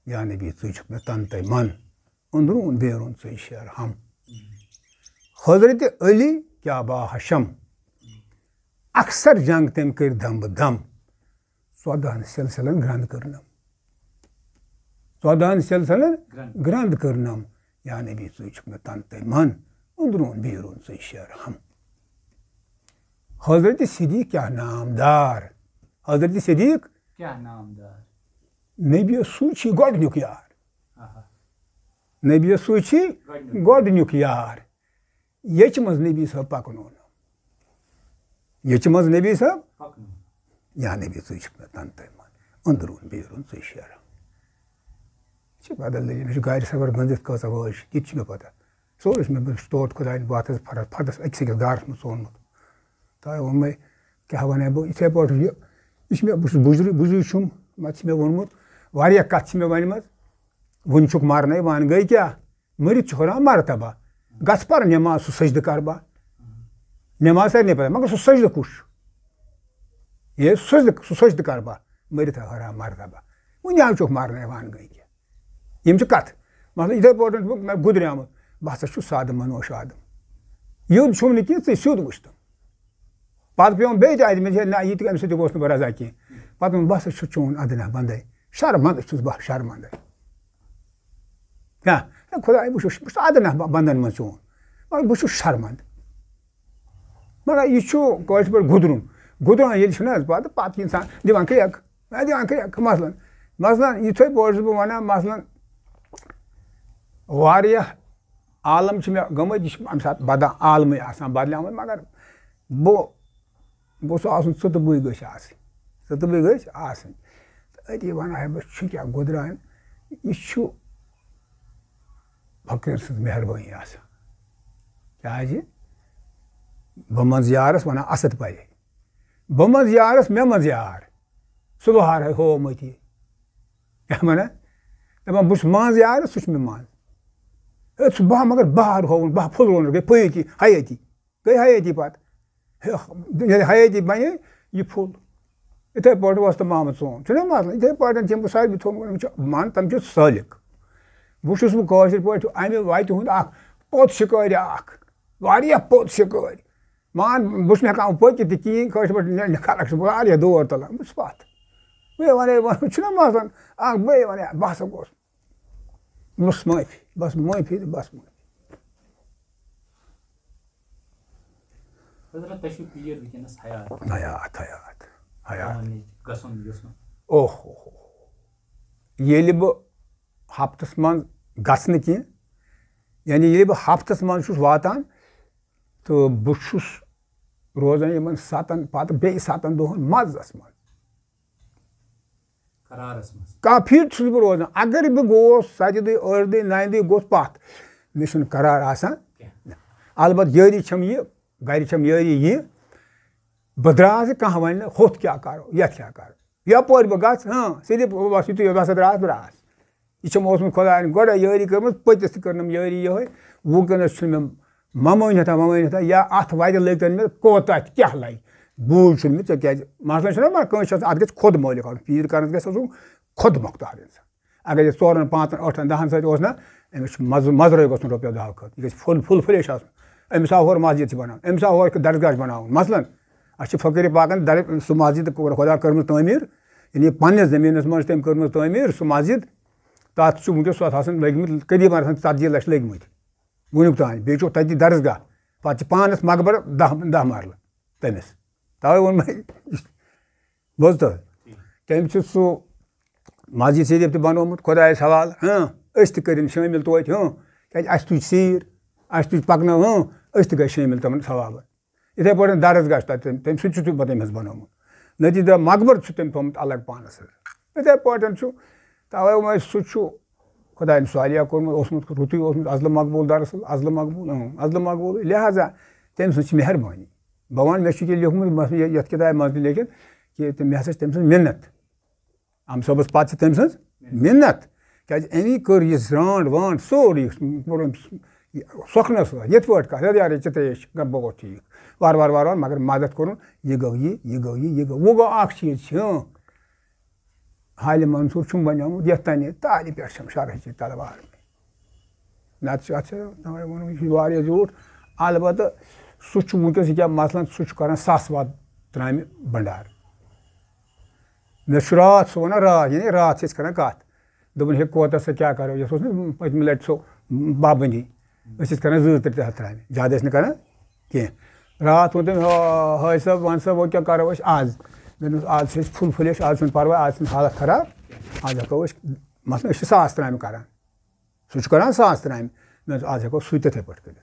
یا نبی، ژٕے چھُکھ مےٚ تَن تَے من، أنٛدروٗن بیروٗن ژٕے شیر ہم۔ حضرت علی کیٛاہ باحشم، اکثر جنگ تٔمۍ کٔرۍ دم بہٕ دم۔ ژۄدہن سلسلن گرٛنٛد کٔرنم۔ ژۄدہن سلسلن گرٛنٛد۔ گرٛنٛد کٔرنم۔ یا نبی، ژٕے چھُکھ مےٚ تَن تَے من، أنٛدروٗن بیروٗن ژٕے شیر ہم۔ حضرت صدیق کیٛاہ نامدار۔ حضرت صدیق کیٛاہ نامدار۔ نبی سُے چھُ گۄڈٕنیُک یار۔ آہا۔ نبی سُے چھُ گۄڈٕنیُک۔ گۄڈٕنیُک یار۔ ییٚچھِ منٛز نبی صٲب پَکنوونم۔ ییٚچھِ منٛز نبی صٲب۔ پَکنوونم۔ یا نبی، ژٕے چھُکھ مےٚ تَن تَے من، أنٛدروٗن بیروٗن ژٕے شیر ہم۔ یہِ چھِ بدل دٔلیٖل۔ مےٚ چھُ گرِ سفر گٔنٛزِتھ کۭژاہ وٲج چھِ، تہِ تہِ چھِ مےٚ پتہ۔ سورُے چھُ مےٚ، بہٕ چھُس توتہِ خۄدایَن وَتھ حظ فرق، فردَس أکِس أکِس گارَس منٛز ژوٚنمُت۔ تۄہہِ ووٚنمَے، کیٛاہ وَنَے بہٕ، یِتھَے پٲٹھۍ یہِ، یہِ چھِ مےٚ، بہٕ چھُس بُجرٕ، بُجرٕ چھُم، مَتہٕ چھِ مےٚ ووٚنمُت، واریاہ کَتھٕ چھِ مےٚ وَنِمَژٕ۔ وُنہِ چھُکھ مَرنَے، وَن گٔے کیٛاہ؟ مٔرِتھ چھُ ہُران مرتبہ۔ گژھ پَر نٮ۪ماز، سُہ سجدٕ کَرٕ بہٕ۔ نٮ۪ماز سارنٕے پَتہ، مگر سُہ سجدٕ کُس چھُ؟ یے سُہ سجدٕ، سُہ سجدٕ کَرٕ بہٕ۔ مٔرِتھ ہُران مرتبہ۔ وُنہِ حظ چھُکھ مَرنَے، وَن گٔے کیٛاہ؟ یِم چھِ کَتھٕ۔ مطلب، یِتھَے پٲٹھۍ چھُس بہٕ، مےٚ گُدریومُت۔ بہٕ ہسا چھُس سادٕ منوش آدم۔ یُد چھُم نہٕ کینٛہہ، ژٕے سیوٚد وٕچھتہٕ۔ پتہٕ پیوم بیٚیہِ تہِ اَتہِ، مےٚ چھِ، نہ، یہِ تہِ، اَمہِ سۭتۍ تہِ گوس نہٕ بہٕ رضا کینٛہہ۔ پتہٕ ووٚن، بہٕ ہسا چھُس چون ادنہ بندے، شرمندٕ چھُس بہٕ، شرمندٕ۔ کیٛاہ؟ ہے، خداے، بہٕ چھُس، بہٕ چھُس ادنہ ب-، بندن منٛز چون، مگر بہٕ چھُس شرمندٕ۔ مگر یہِ چھُ کٲشِر پٲٹھۍ گُدرُن۔ گُدران ییٚلہِ چھُنہ حظ پتہٕ، پتہٕ چھُ انسان دِوان کرٛٮ۪کھ، ہے، دِوان کرٛٮ۪کھ۔ مثلاً، مثلاً، یِتھَے پٲٹھۍ چھُس بہٕ ونان، مثلاً، واریاہ عالم چھِ مےٚ گٔمٕتۍ، یہِ چھِ اَمہِ ساتہٕ بدل عالمٕے آسان بدلیٛامٕتۍ، مگر بہٕ گوٚژھ آسُن، ژٕ تہٕ بٕے گٔژھۍ آسٕنۍ، ژٕ تہٕ بٕے گٔژھۍ آسٕنۍ۔ تہٕ أتی وَنہٕ ہا بہٕ، چھُ کیٛاہ گُدران، یہِ چھُ فقیٖر سٕنٛز مہربٲنی آسان۔ کیٛازِ؟ بہٕ منٛز یارَس وَنان اَسَد پَرے، بہٕ منٛز یارَس مےٚ منٛز یار، سُہ بہار ہے ہوو مٔتی۔ کیٛاہ وَنان؟ دَپان، بہٕ چھُس منٛز یارَس، سُہ چھُ مےٚ منٛز۔ ہے، سُہ بہہ، مگر بہار ہووُن، بہہ پھُل روونَس گٔے پھٲتی حیٲتی۔ گٔے حیٲتی پَتہٕ۔ ہے، ییٚلہِ حیٲتی بَنے، یہِ پھُل۔ یِتھَے پٲٹھۍ اوس تہٕ محمد سون۔ چھُنہ مسلہٕ؟ یِتھَے پٲٹھۍ چھِ یِم ساروی تھوٚمُت، یِم چھِ مان، تِم چھِ سٲلِک۔ وۄنۍ چھُس بہٕ کٲشِر پٲٹھۍ اَمہِ وَتہِ ہُنٛد اَکھ پوٚت شِکٲرۍ اَکھ۔ واریاہ پوٚت شِکٲرۍ۔ مان، بہٕ چھُس نہٕ ہٮ۪کان پٔکِتھ تہِ کِہیٖنۍ، کٲشِر پٲٹھۍ نہ، نہ کھلکھ چھُس بہٕ واریاہ دور تُلان، بہٕ چھُس پَتھ۔ بہٕ وَنے، وَنُن چھُنہ مسلہٕ، اَکھ بہٕ وَنے، بہٕ ہسا گوس۔ بس معٲفی، بس معٲفی تہٕ بس معٲفی۔ حضرت، تۄہہِ چھُو پیٖر وٕنکیٚنَس حیات۔ حیات، حیات، حیات۔ تِمَن نِش گژھُن یُس نہٕ۔ اوہ، اوہ، اوہ۔ ییٚلہِ بہٕ ہفتَس منٛز گژھٕ نہٕ کینٛہہ، یعنی ییٚلہِ بہٕ ہفتَس منٛز چھُس واتان، تہٕ بہٕ چھُس روزان یِمَن سَتَن، پَتہٕ بیٚیہِ سَتَن دۄہَن مَزَس منٛز۔ قرارس منٛز۔ کانٛہہ فِٹ چھُس بہٕ روزان۔ اگر بہٕ گوس ستہِ دۄہہِ، ٲٹھِ دۄہہِ، نَیہِ دۄہہِ گوس پتھ، مےٚ چھُنہٕ قرار آسان۔ کینٛہہ۔ البتہٕ یٲری چھم یہِ، گرِ چھم یٲری یہِ۔ بہٕ درٛاس، کانٛہہ وَنہِ نہٕ، ہُتھ کیٛاہ کرو، یَتھ کیٛاہ کرو۔ یپٲرۍ بہٕ گژھٕ، ہاں، صرف بس یُتُے یوت ہسا درٛاس، بہٕ درٛاس۔ یہِ چھم اوسمُت خۄداین گۄڈے یٲری کٔرمٕژ، پٔتِس تہِ کٔرنم یٲری یِہوٚے۔ وٕنکیٚنس چھُنہٕ مےٚ ممٲنِیتھا ومٲنِیتھا یا اتھ وتہِ لٔگۍ تن مےٚ کوتاہ تہِ کیٛاہ لگہِ۔ بوٗلۍ چھُنہٕ مےٚ ژےٚ کیٛازِ، مسلہٕ چھُنہ، مگر کٲنٛسہِ چھُ آسان، اتھ گژھِ خۄد مٲلِک آسُن، پیٖر کرنس گژھِ آسُن خۄد مۄختار انسان۔ اگر یہِ ژورن، پانٛژن، ٲٹھن، دہن سۭتۍ اوس نہ، أمِس چھُ مزٕ، مزرٲے گژھُن رۄپیو دہو خٲطرٕ، یہِ گژھِ فُل، فُل فلیش آسُن۔ أمِس آو ہورٕ مسجد چھِ بناوُن، أمِس آو ہورٕ درسگاہ چھِ بناوُن۔ مثلاً، اَسہِ چھِ فقیٖر پاکن در-، سُہ مسجد خۄدا کٔرمٕژ تعمیٖر، یعنی پننِس زٔمیٖنس منٛز چھِ تٔمۍ کٔرمٕژ تعمیٖر سُہ مسجد، تَتھ چھُ وٕنکیٚس سۄ آسان لٔگمٕتۍ، قریٖباً آسان ژتجی لچھ لٔگمٕتۍ وٕنیُک تام۔ بیٚیہِ چھُ تَتہِ درسگاہ، پتہٕ چھِ پانس مقبرٕ دَہ، دَہ مرلہٕ تٔمِس۔ تَوَے ووٚن مےٚ، بوز تہٕ، تٔمۍ چھُ سُہ مسجد شریف تہِ بنومُت خۄدایس حوالہٕ، ہاں، أسۍ تہِ کٔرِن شٲمِل توتہِ، ہاں، کیازِ اَسہِ تُج سیٖر، اَسہِ تُج پکنٲو، ہاں، أسۍ تہِ گٔے شٲمِل تِمن ثوابن۔ یِتھے پٲٹھۍ درسگاہ چھُ تَتہِ تٔمۍ، تٔمۍ سُہ تہِ چھُ تٔمۍ پتہٕ أمِس بنومُت۔ نتیجہ درٛاو مقبرٕ چھُ تٔمۍ تھوٚمُت الگ پانس سۭتۍ۔ یِتھے پٲٹھۍ چھُ، توے ووٚن اَسہِ، سُہ چھُ خۄدایَن صالح کوٚرمُت، اوسمُت رُتُے اوسمُت، ازلہٕ مقبول دراصل، ازلہٕ مقبول، اۭں، ازلہٕ مقبول۔ لہذا تٔمۍ سٕنٛز چھِ مہربٲنی۔ بہٕ وَنہٕ، مےٚ چھُ یہِ لیوٚکھمُت، مےٚ یَتھ کِتابہِ منٛز تہِ لیکھِتھ کہِ تہٕ مےٚ ہسا چھِ تٔمۍ سٕنٛز مِنت۔ اَمہٕ صٲبَس پَتہٕ چھِ تٔمۍ سٕنٛز مِنت۔ کیٛازِ أمی کٔر یہِ زرٛانٛٹھ وانٛٹھ سورُے، کوٚر أمۍ سۄکھنَس سۭتۍ یِتھ پٲٹھۍ کَتھ، "ہے یارٕ، ژےٚ ترٛیش، گَر بہٕ گوٚو ٹھیٖک۔" وارٕ وارٕ وارٕ وارٕ، مگر مدد کوٚرُن، یہِ گوٚو یہِ، یہِ گوٚو یہِ، یہِ گوٚو۔ وۄنۍ گوٚو اَکھ چیٖز چھِ، اۭں، حالِ منصوٗر چھُم بنیومُت، یَتھ تانۍ تالہِ پٮ۪ٹھ چھَم شرحٕچ تلوار۔ نَتہٕ چھُ اَتھ چھُ، تَوَے ووٚنُم، یہِ چھُ واریاہ زیوٗٹھ۔ البتہٕ سُہ چھُ وٕنکیٚس یہِ کیٛاہ مثلاً، سُہ چھُ کران ساسہٕ واد ترامہِ بنڈار۔ مےٚ چھُ راتھ سُہ وَنان، راتھ، یعنی راتھ چھِ أسۍ کران کَتھ۔ دوٚپُن، "ہے کوتاہ سا کیٛاہ کرو؟" یَتھ اوس نہٕ پٔتمہِ لَٹہِ سُہ بَب بٔنی۔ أسۍ ٲسۍ کران زٕ ترٛےٚ ترٛےٚ ہَتھ ترامہِ، زیادٕ ٲسۍ نہٕ کران کینٛہہ۔ راتھ ووٚن تٔمۍ، "ہا، ہٲے صٲب، وَن سا، وۄنۍ کیٛاہ کرو أسۍ آز؟" مےٚ دوٚپمَس، "آز چھِ أسۍ فُل فُلیش، آز چھُنہٕ پَرواے، آز چھِنہٕ حالت خراب، آز ہٮ۪کو أسۍ، مثلاً، أسۍ چھِ ساس ترامہِ کران۔" سُہ چھُ کران ساس ترامہِ۔ مےٚ دوٚپ، آز ہٮ۪کو سُہ تِتھَے پٲٹھۍ کٔرِتھ۔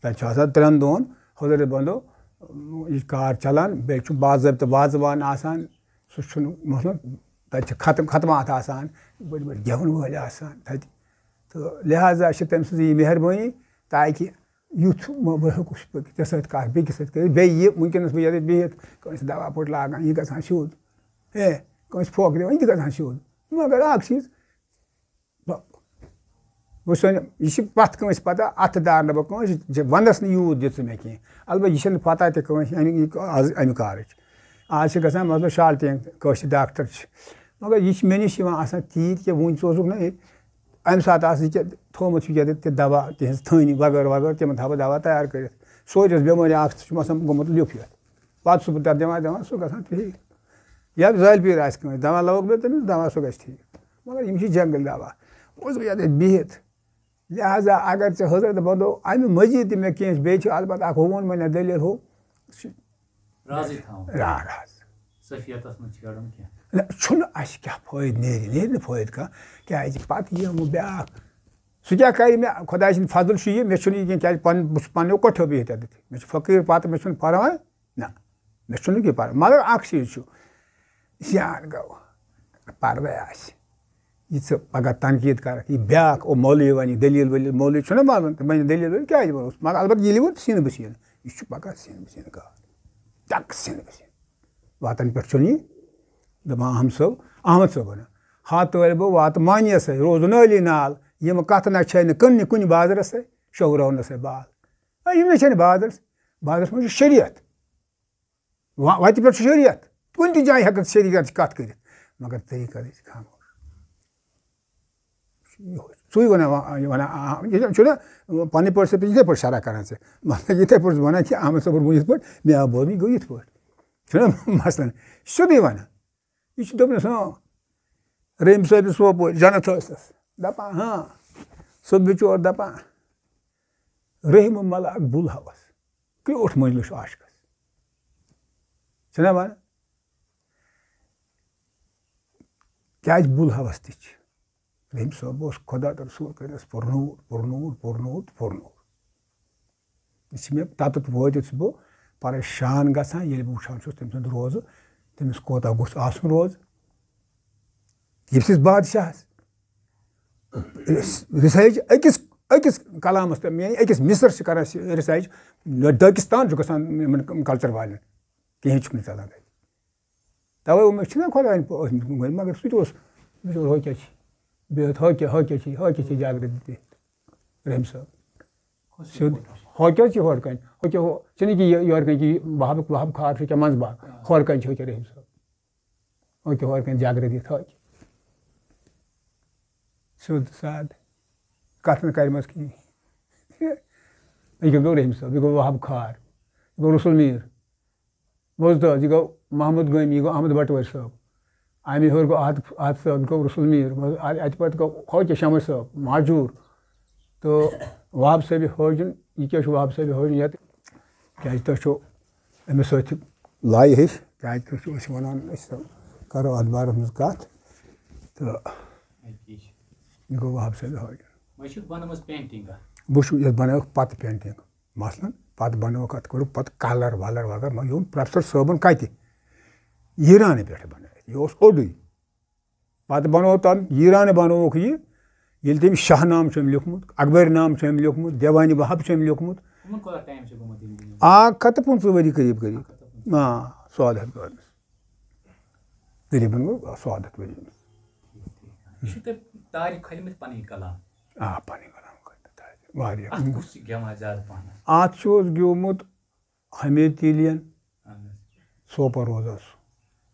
تَتہِ چھُ آسان ترٛٮ۪ن دۄہَن حضرت بندو، یہِ کار چلان، بیٚیہِ چھُ باضٲبطہٕ وازوان آسان۔ سُہ چھُنہٕ، مثلاً، تَتہِ چھِ ختم، ختمات آسان، بٔڑۍ بٔڑۍ گٮ۪وَن وٲلۍ آسان تَتہِ۔ تہٕ لہذا چھِ تٔمۍ سٕنٛز یہِ مہربٲنی، تاکہِ یُتھ مہ-، بہٕ ہیوٚکُس ژےٚ سۭتۍ کَتھ، بیٚکِس سۭتۍ کٔرِتھ، بیٚیہِ یہِ وٕنکیٚنَس بہٕ ییٚتٮ۪تھ بِہِتھ، کٲنٛسہِ دَوا پھوٚٹ لاگان، یہِ گژھان سیوٚد۔ ہے، کٲنٛسہِ پھۄکھ دِوان، یہِ تہِ گژھان سیوٚد۔ مگر اَکھ چیٖز، بہٕ، بہٕ چھُس وَنان، یہِ چھِ پرٛٮ۪تھ کٲنٛسہِ پَتہ، اَتھٕ دارنہٕ بہٕ کٲنٛسہِ، یہِ وَنٛدَس نہٕ یوٗت دِژ مےٚ کینٛہہ۔ البتہ یہِ چھَنہٕ پَتہ تہِ کٲنٛسہِ اَمہِ، یہِ آز اَمہِ کارٕچ۔ آز چھِ گژھان، مطلب، شالٹینگ کٲشِرۍ ڈاکٹر چھِ۔ مگر یہِ چھِ مےٚ نِش یِوان آسان تیٖتۍ کہِ وٕنہِ ژٕ اوسُکھ نہ ییٚتہِ، اَمہِ ساتہٕ آسہٕ یہِ کیٛاہ تھوٚومُت چھُ ییٚتہِ تہِ دَوا، تِہِنٛز تھٲنی وغٲرٕ وغٲرٕ، تِمَن تھاوٕ بہٕ دَوا تیار کٔرِتھ۔ سوچ ٲس بٮ۪مٲرۍ اَکھ سُہ چھُم آسان گوٚمُت لیوٚپھ یَتھ۔ پَتہٕ چھُس بہٕ تَتھ دِوان، دِوان، سُہ گژھان ٹھیٖک۔ یا زالہِ پیٖر آسہِ کٲنٛسہِ، دَوا لوگ مےٚ تٔمِس، دَوا سُہ گژھِ ٹھیٖک۔ مگر یِم چھِ جنٛگل دَوا۔ اوسُس بہٕ یَتھ بِہِتھ۔ لہذا اگر ژےٚ حضرت بندو اَمہِ مٔزیٖد تہِ مےٚ کینٛہہ بیٚیہِ چھِ، البتہ اَکھ ہُہ ووٚن مےٚ نہ دٔلیٖل ہُہ، رازٕے تھاوُن۔ را-، راز۔ صفیتس منٛز چھِ کڑُن کینٛہہ۔ نہ، چھُنہٕ اَسہِ کیٛاہ فٲیدٕ، نیرِ، نیرِ نہٕ فٲیدٕ کانٛہہ۔ کیٛازِ پَتہٕ یِیَم بہٕ بیٛاکھ۔ سُہ کیٛاہ کَرِ مےٚ؟ خۄداے سٕنٛدِ فضل چھُ یہِ، مےٚ چھُنہٕ یہِ کینٛہہ، کیٛازِ پَن-، بہٕ چھُس پَنٕنیو کۄٹھیو بِہِتھ ییٚتٮ۪تھ۔ مےٚ چھُ فقیٖر پَتہٕ، مےٚ چھُنہٕ پَرواے۔ نہ، مےٚ چھُنہٕ یہِ پَرواے۔ مگر اَکھ چیٖز چھُ، زیان گوٚو، پَردَے آسہِ۔ یہِ ژٕ پَگاہ تنقیٖد کَرَکھ، یہِ بیٛاکھ، او مولوی وَنہِ، دٔلیٖل ؤلیٖل، مولوی چھُنہ وَنان، تہٕ وَنہِ دٔلیٖل ؤلیٖل کیٛازِ وَنوس؟ مگر البتہ ییٚلہِ ووٚن سیٖنہٕ بہٕ سیٖنہٕ، یہِ چھُ پَکان سیٖنہٕ بہٕ سیٖنہٕ گاڈ۔ ٹَک سیٖنہٕ بہٕ سیٖنہٕ۔ واتان پٮ۪ٹھ چھُنہٕ یہِ، دَپان احمد صٲب، احمد صٲب وَنان، ہا طٲلبہٕ واتہٕ مانیَسَے، روزُن عٲلی نال، یِم کَتھٕ نہ چھَے نہٕ کٕننہِ کُنہِ بازرَسَے، شوہراونَسَے بال۔ ہے، یِم نہ چھَنہٕ بازرَس، بازرَس منٛز چھُ شریعت۔ وا-، وَتہِ پٮ۪ٹھ چھُ شریعت۔ کُنہِ تہِ جایہِ ہٮ۪کَکھ شریعتٕچ کَتھ کٔرِتھ۔ مگر طریٖقہٕ گژھِ خاموش۔ یِہوٚے۔ سُے وَنان، وا-، یہِ وَنان، آ، یہِ چھُنہ پَنٕنۍ پٲٹھۍ سُہ یِتھَے پٲٹھۍ شرح کَران ژےٚ۔ مطلب، یِتھَے پٲٹھۍ وَنان کہِ احمد صٲبُن گوٚو یِتھ پٲٹھۍ، مےٚ آو بوزنہٕ، یہِ گوٚو یِتھ پٲٹھۍ۔ چھُنہ مثلاً سیوٚدُے وَنان۔ یہِ چھُ دوٚپنَس، ہاں، رحیٖم صٲبہِ سوپور جنت ٲسِس۔ دَپان، ہاں، سُہ بِچور دَپان، رحم ملک بُل ہاوس، کرٛیوٗٹھ مٔنٛزلہٕ چھُ عاشقَس۔ چھُنہ وَنان؟ کیٛازِ بُل ہاوس تہِ چھِ۔ رحیٖم صٲب اوس خۄدا تہٕ رسوٗل کٔرِنَس پُرنوٗر، پُرنوٗر، پُرنوٗر، پُرنوٗر۔ یہِ چھِ مےٚ تَتَتھ وٲتِتھ چھُس بہٕ پریشان گژھان، ییٚلہِ بہٕ وٕچھان چھُس تٔمۍ سُنٛد روزٕ، تٔمِس کوتاہ گوٚژھ آسُن روزٕ۔ ییٚمہِ سٕنٛز بادشاہس رِسایچ أکِس أکِس کلامس تہٕ یعنی أکِس مِصرس چھِ کران رِسایچ، دٲکِستان چھُ گژھان یِمن کلچر والٮ۪ن، کِہیٖنۍ چھُکھ نہٕ چلان تَتہِ۔ توے ووٚن مےٚ، چھُنہ خۄدایَن پٲٹھۍ ٲسمٕتۍ گٔمٕتۍ، مگر سُہ تہِ اوس، مےٚ چھُ ہۄ کیٛاہ چھِ بِہِتھ، ہۄ کیٛاہ، ہۄ کیٛاہ چھِ، ہۄ کیٛاہ چھِ جاگرت بِہِتھ رحیم صٲب۔ سیوٚد۔ ہۄ کیٛاہ چھِ ہورٕ کَنۍ؟ ہۄ کیٛاہ ہۄ؟ چھِنہٕ کہِ یہِ-، یورٕ کَنۍ کہِ وہابُک، وہاب کھار چھُ کیٛاہ منٛزٕ باغ؟ ہورٕ کَنۍ چھِ ہۄ کیٛاہ رحیم صٲب؟ ہۄ کیٛاہ ہورٕ کَنۍ جاگرت دِتھ ہۄ کیٛاہ؟ سیوٚد سادٕ۔ کَتھ نہٕ کَرِ منٛز کِہیٖنۍ۔ یہِ کیٛاہ گوٚو رحیم صٲب؟ یہِ گوٚو وہاب کھار۔ یہِ گوٚو رسول میٖر۔ بوز تو، یہِ گوٚو محمد گٲمی، یہِ گوٚو احمد بٹوٲرۍ صٲب۔ اَمہِ ہیوٚر گوٚو احد، احد صٲب، یہِ گوٚو رسول میٖر۔ بوز، اَ-، اَتہِ پَتہٕ گوٚو ہۄ کیٛاہ شمس صٲب، مہجوٗر۔ تہٕ وہاب صٲبِ حٲجُن، یہِ کیٛاہ چھُ وہاب صٲبِ حٲجُن یَتھ؟ کیٛازِ تۄہہِ چھُو أمِس سۭتۍ لایہِ ہِش، کیٛازِ تُہۍ چھِو أسۍ وَنان، أسۍ کَرو اَتھ بارَس منٛز کَتھ۔ تہٕ یہِ گوٚو وہاب صٲبِ حٲجُن۔ وۄنۍ چھُکھ بَنٲومٕژ painting اَکھ۔ بہٕ چھُس یَتھ بَنٲوٕکھ پَتہٕ painting۔ مثلاً پتہٕ بنووُکھ اتھ، کوٚرُکھ پتہٕ colour وَلَر وغٲرٕ، مگر یہِ اوٚن پروفیسر صٲبن کتہِ؟ ایرانہٕ پٮ۪ٹھٕ بنٲوِتھ، یہِ اوس اوٚڑُے۔ پتہٕ بنوو تٔمۍ، ایرانہٕ بنووُکھ یہِ، ییٚلہِ تٔمۍ شاہ نامہٕ چھُ أمۍ لیوٗکھمُت، اکبر نامہٕ چھُ أمۍ لیوٗکھمُت، دیوانِ وہاب چھُ أمۍ لیوٗکھمُت۔ یِمن کوٗتاہ time چھُ گوٚمُت یِم دِنہٕ؟ اکھ ہتھ تہٕ پٕنٛژٕہ ؤری قریب قریب۔ اکھ ہتھ تہٕ پٕنٛژٕہ۔ آ، سعادت گورنس۔ تقریباً گوٚو سعادت ؤری أمِس۔ یہِ چھُ تۄہہِ تاریخ کھٔلمٕتۍ پنٕنۍ کلام؟ آ، پنٕنۍ کلام کھٔلمٕتۍ تاریخ۔ واریاہ۔ اتھ کُس چھُ گٮ۪وان زیادٕ پہنس؟ اتھ چھُ اوس گیومُت حمید تیلین۔ اہن حظ۔ سوپور روزان سُہ۔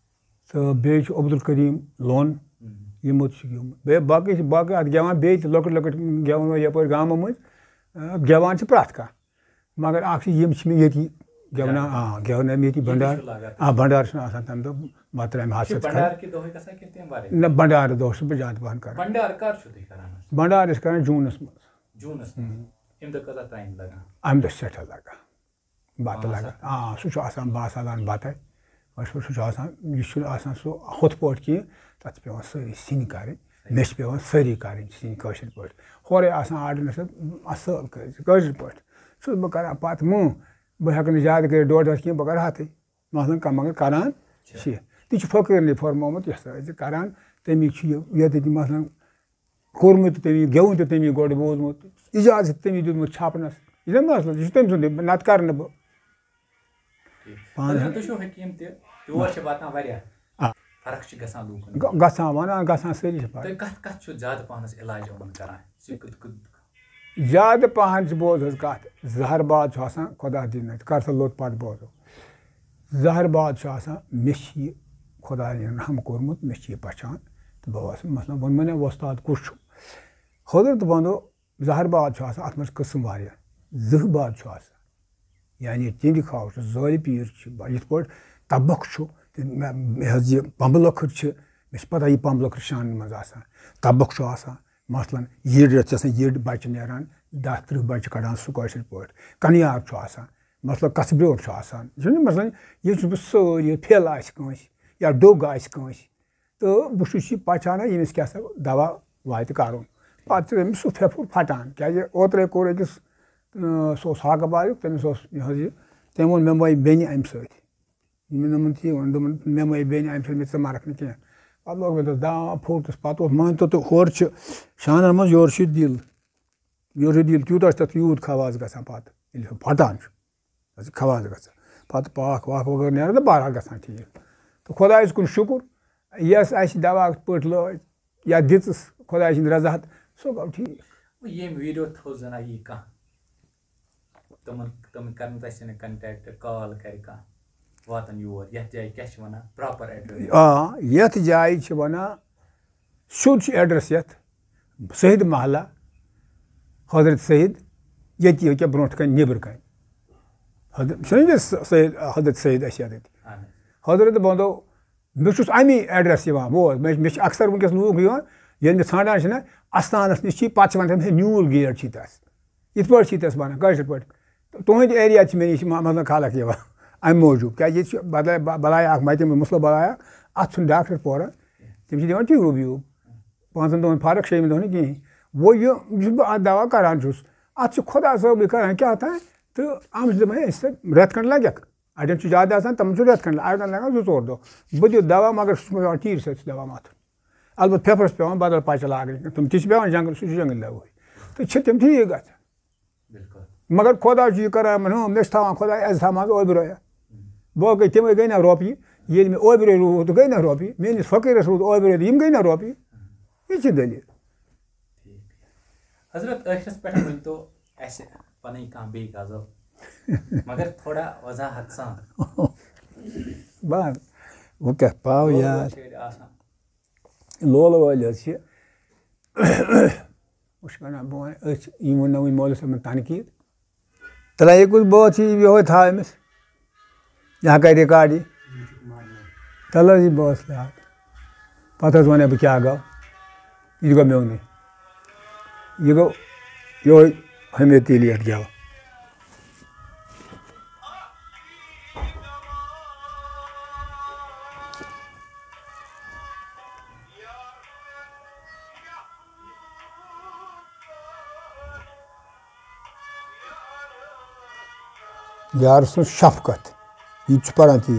تہٕ بیٚیہِ چھُ عبدالکریم لون، ہم۔ یِمو تہِ چھُ گیومُت۔ بیٚیہِ باقٕے چھِ، باقٕے اتھ گٮ۪وان بیٚیہِ تہِ لۄکٕٹۍ لۄکٕٹۍ گٮ۪وَن وٲلۍ یپٲرۍ گامہٕ مٔنٛزۍ۔ آ، گٮ۪وان چھِ پرٛٮ۪تھ کانٛہہ۔ مگر اکھ چھِ، یِم چھِ مےٚ ییٚتی گٮ۪وناوان، ییٚتی۔ آ، گٮ۪وناوان ییٚتی ییٚتی بنڈار۔ چھُ لاگان۔ آ، بنڈار چھُنہٕ آسان تَمہِ دۄہ، بتہٕ ترامہِ چھِ ہتھ سۭتۍ بنڈار کھنٛڈ۔ کہِ دۄہٕے گژھان کِنہٕ تَمہِ ورٲے؟ نہ، بنڈار دۄہ چھُس بہٕ زیادٕ پہن کران۔ بنڈار کر چھِو تُہۍ کران حظ؟ بنڈار أسۍ کران جوٗنس منٛز۔ جوٗنس منٛز؟ ہم۔ اَمہِ دۄہ کۭژاہ ترامہِ لگان؟ اَمہِ دۄہ چھِ سٮ۪ٹھاہ لگان۔ بتہٕ پانٛژھ لگان۔ ہتھ؟ آ، سُہ چھُ آسان، بہٕ ہسا لگان بتہٕ۔ وۄنۍ چھُ، سُہ چھُ آسان، یہِ چھُنہٕ آسان سُہ ہُتھ پٲٹھۍ کینٛہہ، تَتھ چھِ پٮ۪وان سٲری سِنۍ کَرٕنۍ۔ مےٚ چھِ پٮ۪وان سٲری کَرٕنۍ سِنۍ کٲشِر پٲٹھۍ۔ ہورَے آسان آرڈنَس اَصٕل کٲشِر، کٲشِر پٲٹھۍ۔ چھُس بہٕ کَران پَتہٕ مٲنٛگ، بہٕ ہٮ۪کہٕ نہٕ زیادٕ کٔرِتھ ڈۄڈ ہَتھ کینٛہہ، بہٕ کَرٕ ہَتھٕے۔ مثلاً کانٛہہ مگر کَران چھِ۔ چھِ۔ تہِ چھُ فقیٖرنٕے فرمومُت، یۄس ٲسۍ زِ کَران، تَمی چھُ یہِ، ییٚتہِ تہِ مثلاً کوٚرمُت تہِ تٔمی، گیوُن تہِ تٔمی گۄڈٕ بوٗزمُت، اِجازت تٔمی دیُتمُت چھاپنَس۔ یہِ چھُنہ مسلہٕ، یہِ چھُ تٔمۍ سُنٛدُے، نَتہٕ کَرٕ نہٕ بہٕ۔ ٹھیٖک۔ پانہٕ اچھا، تُہۍ چھِو حکیٖم تہِ، یور چھِ واتان واریاہ۔ آ۔ فرق چھِ گژھان لوٗکَن۔ گَ-، گژھان، وَنان گژھان سٲری چھِ فرق۔ تُہۍ کَتھ، کَتھ چھُ زیادٕ پانَس علاج یِمَن کَران؟ سُہ کُد-، کُد-، زیادٕ پَہَن چھِ، بوز حظ کَتھ، زَہر باد چھُ آسان، خۄدا دِیِن نَتہٕ، کَر سا لوٚت پَتہٕ بوزو۔ زَہر باد چھُ آسان، مےٚ چھِ یہِ خۄدایَن رحم کوٚرمُت، مےٚ چھِ یہِ پَہچان، تہٕ بہٕ وَسہٕ، مثلاً ووٚن مےٚ نہ وۄستاد کُس چھُ؟ حضرت وَنو، زَہر باد چھُ آسان، اَتھ منٛز چھِ قٕسٕم واریاہ۔ زٕہہ باد چھُ آسان، یعنی ٹِنٛڈِ کھاو چھُ، زٲلہِ پیٖر چھِ، یِتھ پٲٹھۍ تَبَکھ چھُ، تہٕ مےٚ، مےٚ حظ یہِ پَمبہٕ لٔکٕر چھِ، مےٚ چھِ پَتہ یہِ پَمبہٕ لٔکٕر چھِ شانَن منٛز آسان۔ تَبَکھ چھُ آسان، مثلاً یٔڈ رٮ۪تھ چھِ آسان، یٔڈ بَچہِ نیران، دَہ تٕرٛہ بَچہِ کَڑان سُہ کٲشِر پٲٹھۍ۔ کَنیار چھُ آسان، مثلاً کَژھٕ بیوٚل چھُ آسان، یہِ چھُنہٕ مثلاً، یہِ چھُس بہٕ سٲری، پھِل آسہِ کٲنٛسہِ یا ڈوٚگ آسہِ کٲنٛسہِ، تہٕ بہٕ چھُس یہِ پَژھان، ییٚمِس کیٛاہ سا دَوا واتہِ کَرُن۔ پَتہٕ چھُ أمِس سُہ پھٮ۪پھُر پھَٹان، کیٛازِ اوترَے کوٚر أکِس، اۭں، سُہ اوس ہاکہٕ باریُک، تٔمِس اوس یہِ حظ یہِ، تٔمۍ ووٚن، "مےٚ مۄے بیٚنہِ اَمہِ سۭتۍ۔" مےٚ دوٚپمَن، تی ووٚن، دوٚپمَن، "مےٚ مۄے بیٚنہِ اَمہِ سۭتۍ، مےٚ ژٕ مَرَکھ نہٕ کینٛہہ۔" پَتہٕ لوگ مےٚ تَتھ دام، پھوٚٹُس، پَتہٕ اوس، مٲنۍ تو تُہۍ، ہورٕ چھِ شانَن منٛز، یورٕ چھُ دِل، یورٕ چھُ دِل، تیوٗتاہ چھُ تَتھ یوٗت خواص گژھان پَتہٕ، ییٚلہِ سُہ پھَٹان چھُ۔ حظ چھِ خواص گژھان۔ پَتہٕ پاکھ واکھ وغٲرٕ نیران تہٕ بہرحال گژھان ٹھیٖک۔ تہٕ خۄدایَس کُن شُکُر، یَس اَسہِ دَوا پٲٹھۍ لٲج یا دِژٕس خۄداے سٕنٛدِ رضا ہَتھ، سُہ گوٚو ٹھیٖک۔ وۄنۍ ییٚمۍ video تھٲو زَن یی کانٛہہ، تِمَن، تِمَن کَرَن تۄہہِ سۭتۍ contact، call کَرِ کانٛہہ، واتَن یور، یَتھ جایہِ کیٛاہ چھِ وَنان، proper address؟ آ، یَتھ جایہِ چھِ وَنان سیوٚد چھُ address یَتھ، سید محلہ، حضرت سید، ییٚتی ییٚکیٛاہ برٛونٛٹھ کَنہِ نیٚبرٕ کَنہِ۔ حضرت، چھُنہٕ یہِ س-، سید، حضرت سید اَسہِ یَتھ ییٚتہِ۔ اَہَن حظ۔ حضرت بنٛدو، بہٕ چھُس اَمی address یِوان، بوز، مےٚ، مےٚ چھِ اکثر وٕنکیٚس لوٗکھ یِوان، ییٚلہِ مےٚ ژھانٛڈان چھِنہ، اَستانَس نِش چھِ یہِ، پَتہٕ چھِ وَنان، "ہے، نیوٗل gate چھِ تَس۔" یِتھ پٲٹھۍ چھِ تَس وَنان، کٲشِر پٲٹھۍ۔ تُہٕنٛدِ area چھِ مےٚ نِش، مطلب، خلق یِوان اَمہِ موٗجوٗب، کیٛازِ ییٚتہِ چھُ بدلے، ب-، بلایا اکھ، مَتہِ مےٚ مسلہٕ بلایا، اَتھ چھُنہٕ ڈاکٹر پوران، تِم چھِ دِوان tube ویوٗب۔ پانٛژَن دۄہَن فرق، شیٚیِمہِ دۄہ نہٕ کِہیٖنۍ۔ وۄنۍ یہِ، یُس بہٕ اَتھ دَوا کَران چھُس، اَتھ چھُ خۄدا صٲبٕے کَران کیٛاہ تام، تہٕ یِم چھِ دَپان، "ہے، أسۍ چھِ رٮ۪تھ کھنٛڈ لَگٮ۪کھ۔" اَڑٮ۪ن چھُ زیادٕ آسان، تِمَن چھُ رٮ۪تھ کھنٛڈ، اَڑٮ۪ن لَگان زٕ ژور دۄہ۔ بہٕ دِتھ دَوا، مگر سُہ چھُ مےٚ پٮ۪وان ٹیٖرِ سۭتۍ سُہ دَوا مَتھُن۔ البتہٕ پھیپھرس پٮ۪وان بدل پچہِ لاگٕنۍ، تِم تہِ چھِ پٮ۪وان جنگل، سُہ چھُ جنگل دَوہٕے۔ تہٕ چھِ تِم ٹھیٖک گژھان۔ بِلکُل۔ مگر خۄدا چھُ یہِ کران، یِمن، ہُم، مےٚ چھِ تھاوان خۄداے عزتھا منٛز اوبرٲیِتھ۔ باقٕے تِمے گٔے نہ رۄپیہِ، ییٚلہِ مےٚ اوبرٲے روٗد تہٕ گٔے نہ رۄپیہِ، میٲنِس فقیٖرس روٗد اوبرٲے تہٕ یِم گٔے نہ رۄپیہِ۔ یہِ چھِ دٔلیٖل۔ ٹھیٖک۔ حضرت، ٲخرس پٮ۪ٹھ ؤنۍ تو اَسہِ پنٕنۍ کانٛہہ بیٚیہِ غزل، مگر تھوڑا وضاحت سان۔ بس، وۄنۍ کیٛاہ پاو لول یار۔ وول چھِ أڑۍ آسان۔ لولہٕ وٲلۍ حظ چھِ۔ وٕچھ وَنان بہٕ وَنہٕ، أسۍ چھِ، یِمو نہ وٕنہِ مولوی صٲبَن تنقیٖد۔ تَلہ یہِ کُس بٲتھ چھِ، یِہوٚے تھاو أمِس۔ یہِ ہا کَرِ ریکارڈ یہِ۔ تَلہٕ حظ یہِ بٲتھ لاگ۔ پَتہٕ حظ وَنَے بہٕ کیٛاہ گوٚو۔ یہِ گوٚو میونُے۔ یہِ گوٚو یِہوٚے حمید تیلی یَتھ گٮ۪و۔ یار سٕنٛز شفقت، یہِ تہِ چھُ پران تی۔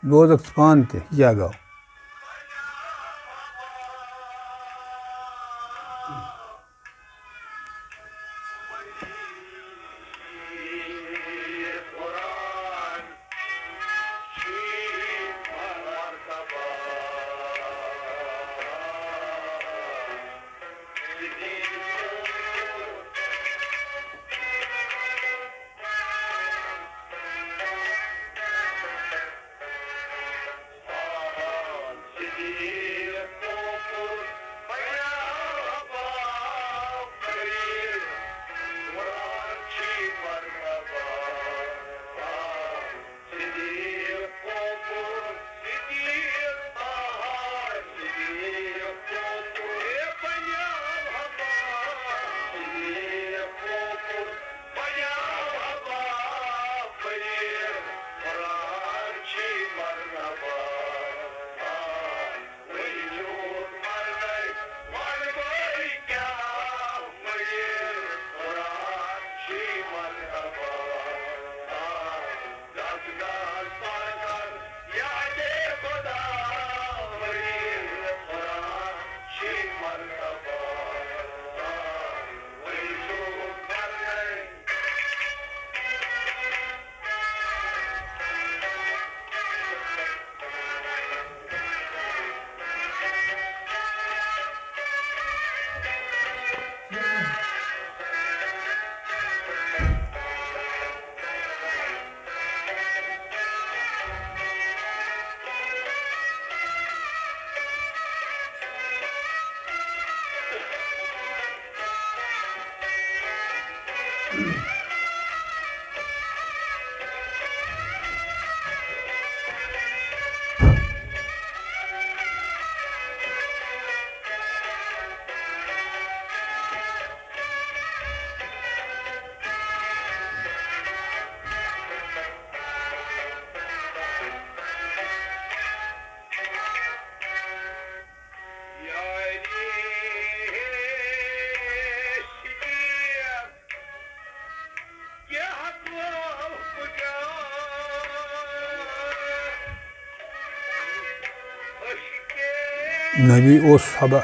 بوزکھ ژٕ پانہٕ تہِ، یہِ کیٛاہ گوٚو؟ نبی اوس صبا۔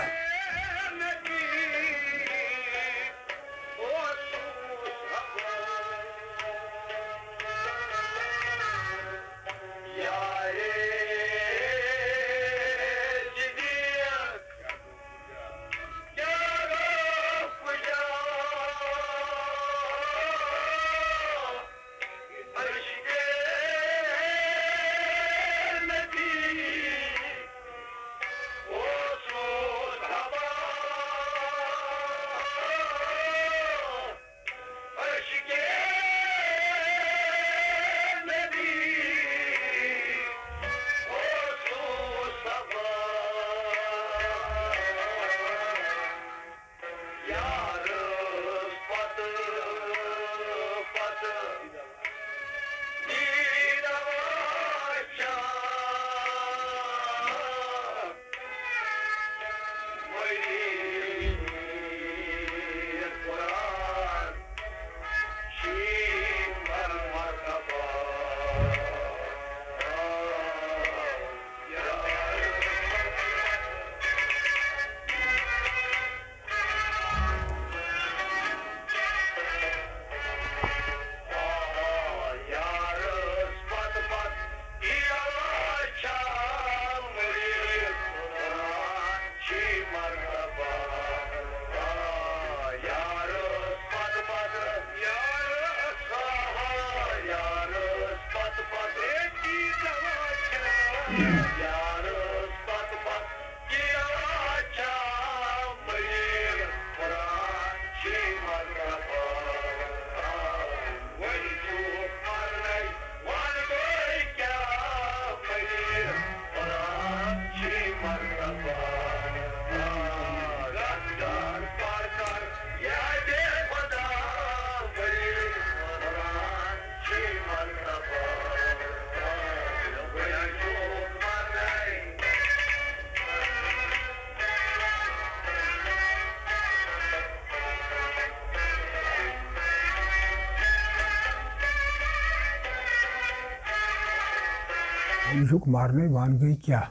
أمۍ چھُکھ مرنَے، وَن گٔے کیٛاہ؟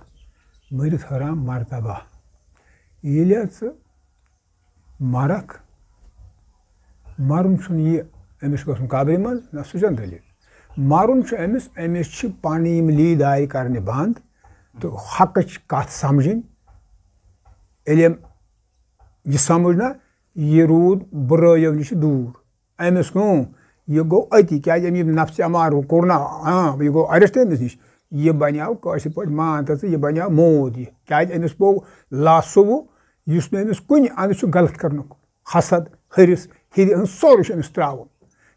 مٔرِتھ حرام مرتبہ۔ ییٚلہِ ژٕ مرکھ، مرُن چھُنہٕ یہِ أمِس گژھُن قبرِ منٛز، نہ سُہ چھَنہٕ دٔلیٖل۔ مرُن چھُ أمِس، أمِس چھِ پَنٕنۍ یِم لیٖدارِ کَرنہِ بنٛد تہٕ حقٕچ کَتھ سَمجھِنۍ۔ ییٚلہِ أمۍ یہِ سَمجھ نہ، یہِ روٗد بُرٲیو نِش دوٗر۔ أمِس کٲم، یہِ گوٚو أتی، کیٛازِ أمۍ یہِ نفسِ امار کوٚر نہ، آ، یہِ گوٚو arrest أمِس نِش۔ یہِ بنیٛاو کٲشِر پٲٹھۍ مان تہٕ ژٕ، یہِ بنیٛاو موٗد یہِ۔ کیٛازِ أمِس پیوٚو لاسُوٕ، یُس نہٕ أمِس کُنہِ اندٕ چھُ غلط کرنُک۔ حسد، حرص، ہِرِ ہٕنٛز سورُے چھُ أمِس ترٛاوُن۔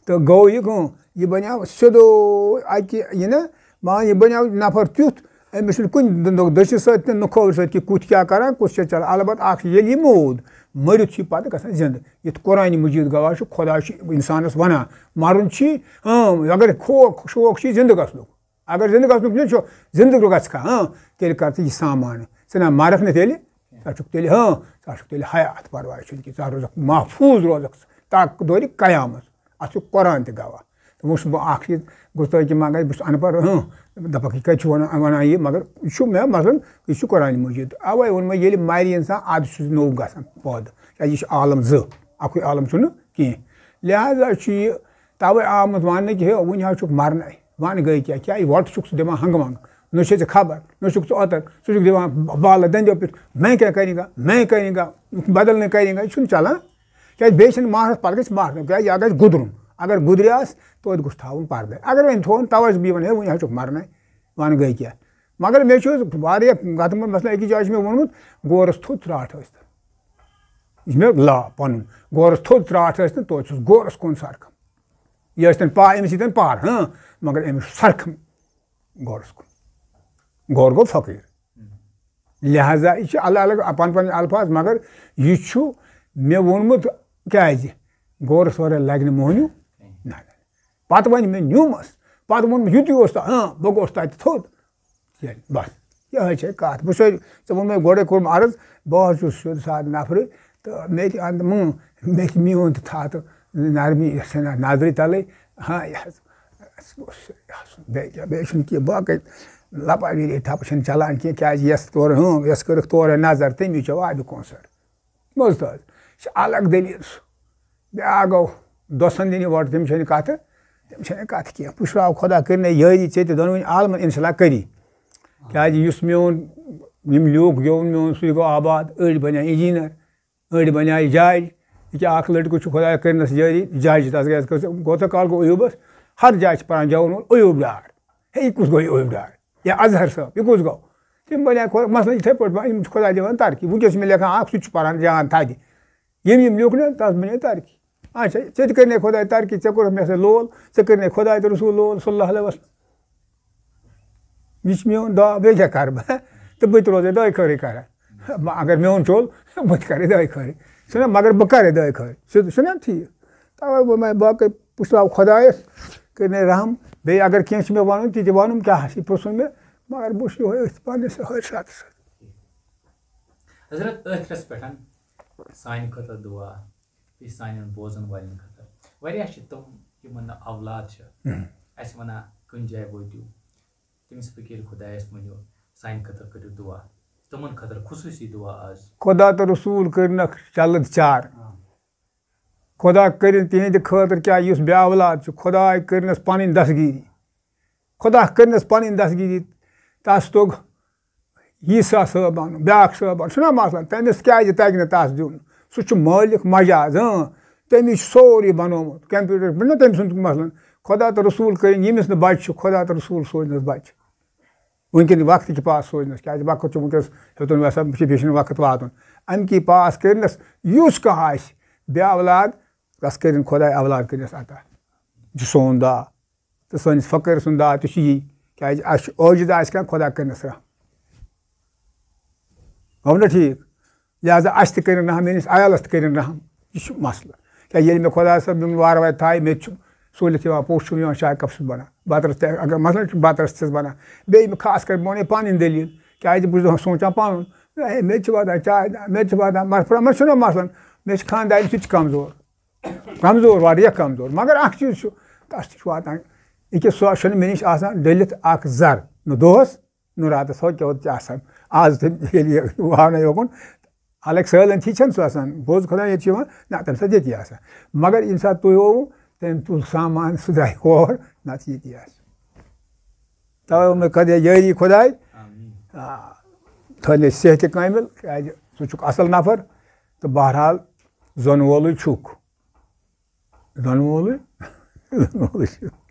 تہٕ گوٚو یہِ کٲم، یہِ بنیٛاو سیوٚدُے اَکہِ، یہِ نہ، مان، یہِ بنیٛاو نفر تیُتھ، أمِس چھُنہٕ کُنہِ دٔ-، دٔ-، دٔچھنہِ سۭتۍ تہِ نہٕ کھوورِ سۭتۍ کہِ کُٹھ کیٛاہ کران، کُس چھُ چلان۔ البتہ اکھ چھُ، ییٚلہِ یہِ موٗد، مٔرِتھ چھُ یہِ پتہٕ گژھان زِندٕ۔ یُتھ قرآنِ مجیٖد گواہ چھُ، خۄدا چھُ اِنسانَس وَنان، مَرُن چھُے، اۭں، اگر خوف، شوق چھُے زِندٕ گژھنُک، اگر زِندٕ گژھنُک نہٕ چھُ، زِندٕ گژھکھا، اۭں، تیٚلہِ کر ژٕ یہِ سامان۔ ژٕ نہ مَرَکھ نہٕ تیٚلہِ، ژٕ چھُکھ تیٚلہِ، ہاں، ژٕ چھُکھ تیٚلہِ حیات، پرواے چھُنہٕ کینٛہہ، ژٕ روزکھ محفوٗظ، روزکھ ژٕ تاکھ دورِ قیامت۔ اَتھ چھُ قرآن تہِ گواہ۔ تہٕ وۄنۍ چھُس بہٕ اکھ چیٖز، گوٚو تۄہہِ کہِ مگر بہٕ چھُس اَنپَڑھ، ہاں، دَپَکھ، یہِ کَتہِ چھُ وَنان، وَنان یہِ، مگر یہِ چھُ مےٚ، مثلاً، یہِ چھُ قرآنِ مجیٖد۔ اَوَے ووٚن مےٚ، ییٚلہِ مَرِ اِنسان، اَدٕ چھُس نوٚو گژھان پٲدٕ۔ کیٛازِ یہِ چھُ عالم زٕ، اَکُے عالم چھُنہٕ کینٛہہ۔ لہذا چھُ یہِ تَوَے آمُت وَننہٕ کہِ ہے، وٕنہِ حظ چھُکھ مَرنَے۔ وَن گٔے کیٛاہ؟ کیٛاہ یہِ وۄٹہٕ چھُکھ ژٕ دِوان ہنٛگہٕ منٛگہٕ؟ نہ چھے ژےٚ خبر، نہ چھُکھ ژٕ اوتر، ژٕ چھُکھ دِوان بالہٕ دٔنٛدیو پٮ۪ٹھ، میں کیا کرے گا، میں کرے گا، بدل نہیں کرے گا، یہِ چھُنہٕ چلان۔ کیٛازِ بیٚیہِ چھِنہٕ ماہرَس پَتہٕ گژھِ ماہرَس، کیٛازِ اگر گُدرُن، اگر گُدریٛاس، توتہِ گوٚژھ تھاوُن پَردَے۔ اگر وۄنۍ تھوٚوُن، تَوَے چھُس بہٕ یہِ وَنان، ہے، وٕنہِ حظ چھُکھ مَرنَے، وَن گٔے کیٛاہ؟ مگر مےٚ چھُ واریاہ کَتھٕ منٛز، مثلاً أکِس جایہِ چھُ مےٚ ووٚنمُت، غورَس تھوٚد ژرٛاٹھ ٲسۍ تَن۔ یہِ چھُ مےٚ لا پَنُن، غورَس تھوٚد ژرٛاٹھ ٲسۍ تَن، توتہِ چھُس غورَس کُن سَرکھَم۔ یہِ ٲسۍ تَن پا-، أمِس یی تَن پار، ہاں، مگر أمِس چھُ سَرکھَم غورَس کُن۔ غور گوٚو فقیٖر۔ لہذا یہِ چھِ الگ الگ پن پنٕنۍ الفاظ، مگر یہِ چھُ مےٚ ووٚنمُت، کیٛازِ؟ غورس ورٲے لگہِ نہٕ موہنیو۔ نہ، نہ۔ پتہٕ وۄنۍ مےٚ نیوٗمس، پتہٕ ووٚن مےٚ، یُتُے اوس تہٕ، اۭں، بہٕ گوس تتہِ تھوٚد۔ کیٛازِ؟ بس، یِہوٚے چھےٚ کتھ۔ بہٕ چھُسے، ژےٚ ووٚنمَے گۄڈَے کوٚرمُت عرض، بہٕ حظ چھُس سیوٚد سادٕ نفرٕے، تہٕ مےٚ تہِ اَنٛد، مہٕ، مےٚ تہِ میون تہِ تھاو تہٕ نرمی یۄس چھےٚ نہ نظرِ تلٕے، ہاں، یہِ حظ۔ اَسہِ اوس یہِ آسُن۔ بیٚیہِ کیٛاہ؟ بیٚیہِ چھُنہٕ کینٛہہ۔ باقٕے لَپاویٖری ٹھَپہٕ چھَنہٕ چَلان کینٛہہ، کیٛازِ یَس تورٕ، ہٲں، یَس کٔرٕکھ تورٕ نظر، تٔمی چھےٚ وادِ کونٛسَر۔ بوز تہٕ حظ، یہِ چھِ الگ دٔلیٖل سُہ۔ بیٛاکھ گوٚو دۄسَن دِنہِ وۄٹہٕ، تٔمِس چھَنہٕ کَتھٕ، تٔمِس چھَنہٕ کَتھٕ کینٛہہ۔ پُشراو خۄدا کٔرِنَے یٲری ژےٚ تہِ دۄنوٕنۍ عالمَن اِنشاء اللہ کٔری۔ کیٛازِ یُس میون، یِم لیوٗکھ گیوٚن میون، سُے گوٚو آباد، أڑۍ بَنیٛاے اِنجیٖنَر، أڑۍ بَنیٛاے جج۔ یہِ کیٛاہ اَکھ لٔڑکہٕ چھُ خۄدایا کٔرنَس جٲری، جج تَس گٔیَس کٔژ، کوتاہ کال گوٚو ایوبَس؟ ہر جایہِ چھِ پَران گٮ۪وَن وول ایوب ڈار۔ ہے، یہِ کُس گوٚو یہِ ایوب ڈار؟ یا اظہر صٲب، یہِ کُس گوٚو؟ تِم بَنیٛاے خۄ-، مثلاً یِتھَے پٲٹھۍ بَنیٛاے، یِم چھِ خۄداے دِوان ترقی۔ وٕنکٮ۪س چھِ مےٚ لیکھان اَکھ، سُہ تہِ چھُ پَران جان تھدِ۔ ییٚمۍ یِم لیوٚکھ نہ، تَس بَنے ترقی۔ اچھا، ژےٚ تہِ کٔرنَے خۄداے ترقی، ژےٚ کوٚرُکھ مےٚ سۭتۍ لول، ژےٚ کٔرنَے خۄداے تہٕ رسول لول صلی اللہ علیہ وسلم۔ یہِ چھُ میون دعا، بیٚیہِ کیٛاہ کَرٕ بہٕ؟ تہٕ بہٕ تہِ روزَے دۄیہِ خٲرٕے کَران۔ اگر میون چوٚل، بہٕ تہِ کَرٕ دۄیہِ خٲرٕے۔ چھُنہ، مگر بہٕ کَرٕ دۄیہِ خٲرٕے۔ چھُ، چھُنہ ٹھیٖک؟ تَوَے ووٚن مےٚ، باقٕے پُشراو خۄدایَس، کٔرنَے رحم۔ بیٚیہِ اگر کینٛہہ چھُ مےٚ وَنُن، تہِ تہِ وَنُن، کیٛاہ آسہِ یہِ پِرٛژھُن مےٚ، مگر بہٕ چھُس یِہوٚے أتھۍ پنٛنِس حٲرثَتَس۔ حضرت، ٲخرَس پٮ۪ٹھ سانہِ خٲطرٕ دُعا، بیٚیہِ سانٮ۪ن بوزَن والٮ۪ن خٲطرٕ۔ واریاہ چھِ تِم، یِمَن نہٕ اولاد چھِ۔ ہم۔ اَسہِ وَنان، کُنہِ جایہِ وٲتِو، تٔمِس فقیٖر خۄدایَس ؤنِو، سانہِ خٲطرٕ کٔرِو دُعا۔ تِمَن خٲطرٕ خصوٗصی دُعا آز۔ خۄدا تہٕ رسوٗل کٔرِنَکھ جلد چار۔ آ۔ خۄدا کٔرِن تِہِنٛدِ خٲطرٕ، کیٛاہ یُس بے اولاد چھُ، خۄداے کٔرِنَس پَنٕنۍ دستگیٖری۔ خۄدا کٔرنَس پَنٕنۍ دستگیٖری۔ تَس توٚگ عیسیٰ صٲب اَنُن، بیٛاکھ صٲب اَنُن۔ چھُنہ مسلہٕ؟ تٔمِس کیٛازِ تَگہِ نہٕ تَس دیُن؟ سُہ چھُ مٲلِک مجاز، اۭں۔ تٔمِس چھُ سورُے بَنومُت۔ کمپیوٗٹر چھُنہ تٔمۍ سُنٛد، مثلاً، خۄدا تہٕ رسوٗل کٔرِنۍ، ییٚمِس نہٕ بَچہِ چھُ، خۄدا تہٕ رسوٗل سوزنَس بَچہِ۔ وٕنکیٚن وقتہٕ کہِ پاس سوزنَس، کیٛازِ وقت چھُ وٕنکیٚس ہیوٚتُن ویسان، چھُ بیٚیہِ چھُنہٕ وقت واتُن۔ اَمہِ کہِ پاس کٔرنَس یُس کانٛہہ آسہِ بے اولاد، تَس کٔرِن خۄداے اولاد کٔرِنَس عطا۔ یہِ چھُ سون دعا۔ تہٕ سٲنِس فقیٖر سُنٛد دعا تہِ چھُ یی، کیٛازِ اَسہِ چھُ عٲجِز آسہِ کانٛہہ، خۄدا کٔرِنَس رحم۔ گوٚو نہ ٹھیٖک؟ لہذا اَسہِ تہِ کٔرِن رحم، میٛٲنِس عیالَس تہِ کٔرِن رحم۔ یہِ چھُ مسلہٕ۔ کیٛازِ ییٚلہِ مےٚ خۄداے صٲب میون وارٕ وارٕ تھایہِ، مےٚ تہِ چھُ سہوٗلِیت یِوان، پوٚژھ چھُم یِوان شاہ کَپ چھُس بَنان، بَتہٕ رَژھ تہِ، اگر مثلاً چھُ بَتہٕ رَژھ چھَس بَنان، بیٚیہِ مےٚ خاص کر بہٕ وَنہٕ یہِ پَنٕنۍ دٔلیٖل، کیٛازِ بہٕ چھُس دَپان، سونٛچان پَنُن، ہے، مےٚ تہِ چھِ واتان چاے دام، مےٚ تہِ چھِ واتان، مگر پرٛ-، مگر چھُنہ مثلاً، مےٚ چھِ خانٛدارِنۍ سُہ تہِ چھِ کمزور، کمزور، واریاہ کمزور، مگر اَکھ چیٖز چھُ، تَس تہِ چھُ واتان، ییٚکیٛاہ سُہ چھُنہٕ مےٚ نِش آسان ڈٔلِتھ اَکھ زَر، نہٕ دۄہَس، نہٕ راتَس، ہۄ کیٛاہ چھِ آسان۔ آز تہِ ییٚلہِ یہِ وانَے یوکُن، الگ سٲلَن تھی چھَنہٕ سُہ آسان۔ بوز خۄداے، ییٚتہِ چھُ یِوان، نہ، تَمہِ ساتہٕ ییٚتی آسان۔ مگر ییٚمہِ ساتہٕ تُہۍ ہووُ، تٔمۍ تُل سامان، سُہ درٛاے ہور، نَتہٕ ییٚتی آسہِ۔ تَوَے ووٚن مےٚ، کَتھ یٲری خۄداے۔ آ، تھٲینَے صحتِ کٲمِل، کیٛازِ ژٕ چھُکھ اَصٕل نفر۔ تہٕ بہرحال، زۄنہٕ وولُے چھُکھ۔ زۄنہٕ وولُے، زۄنہٕ وولُے چھُکھ۔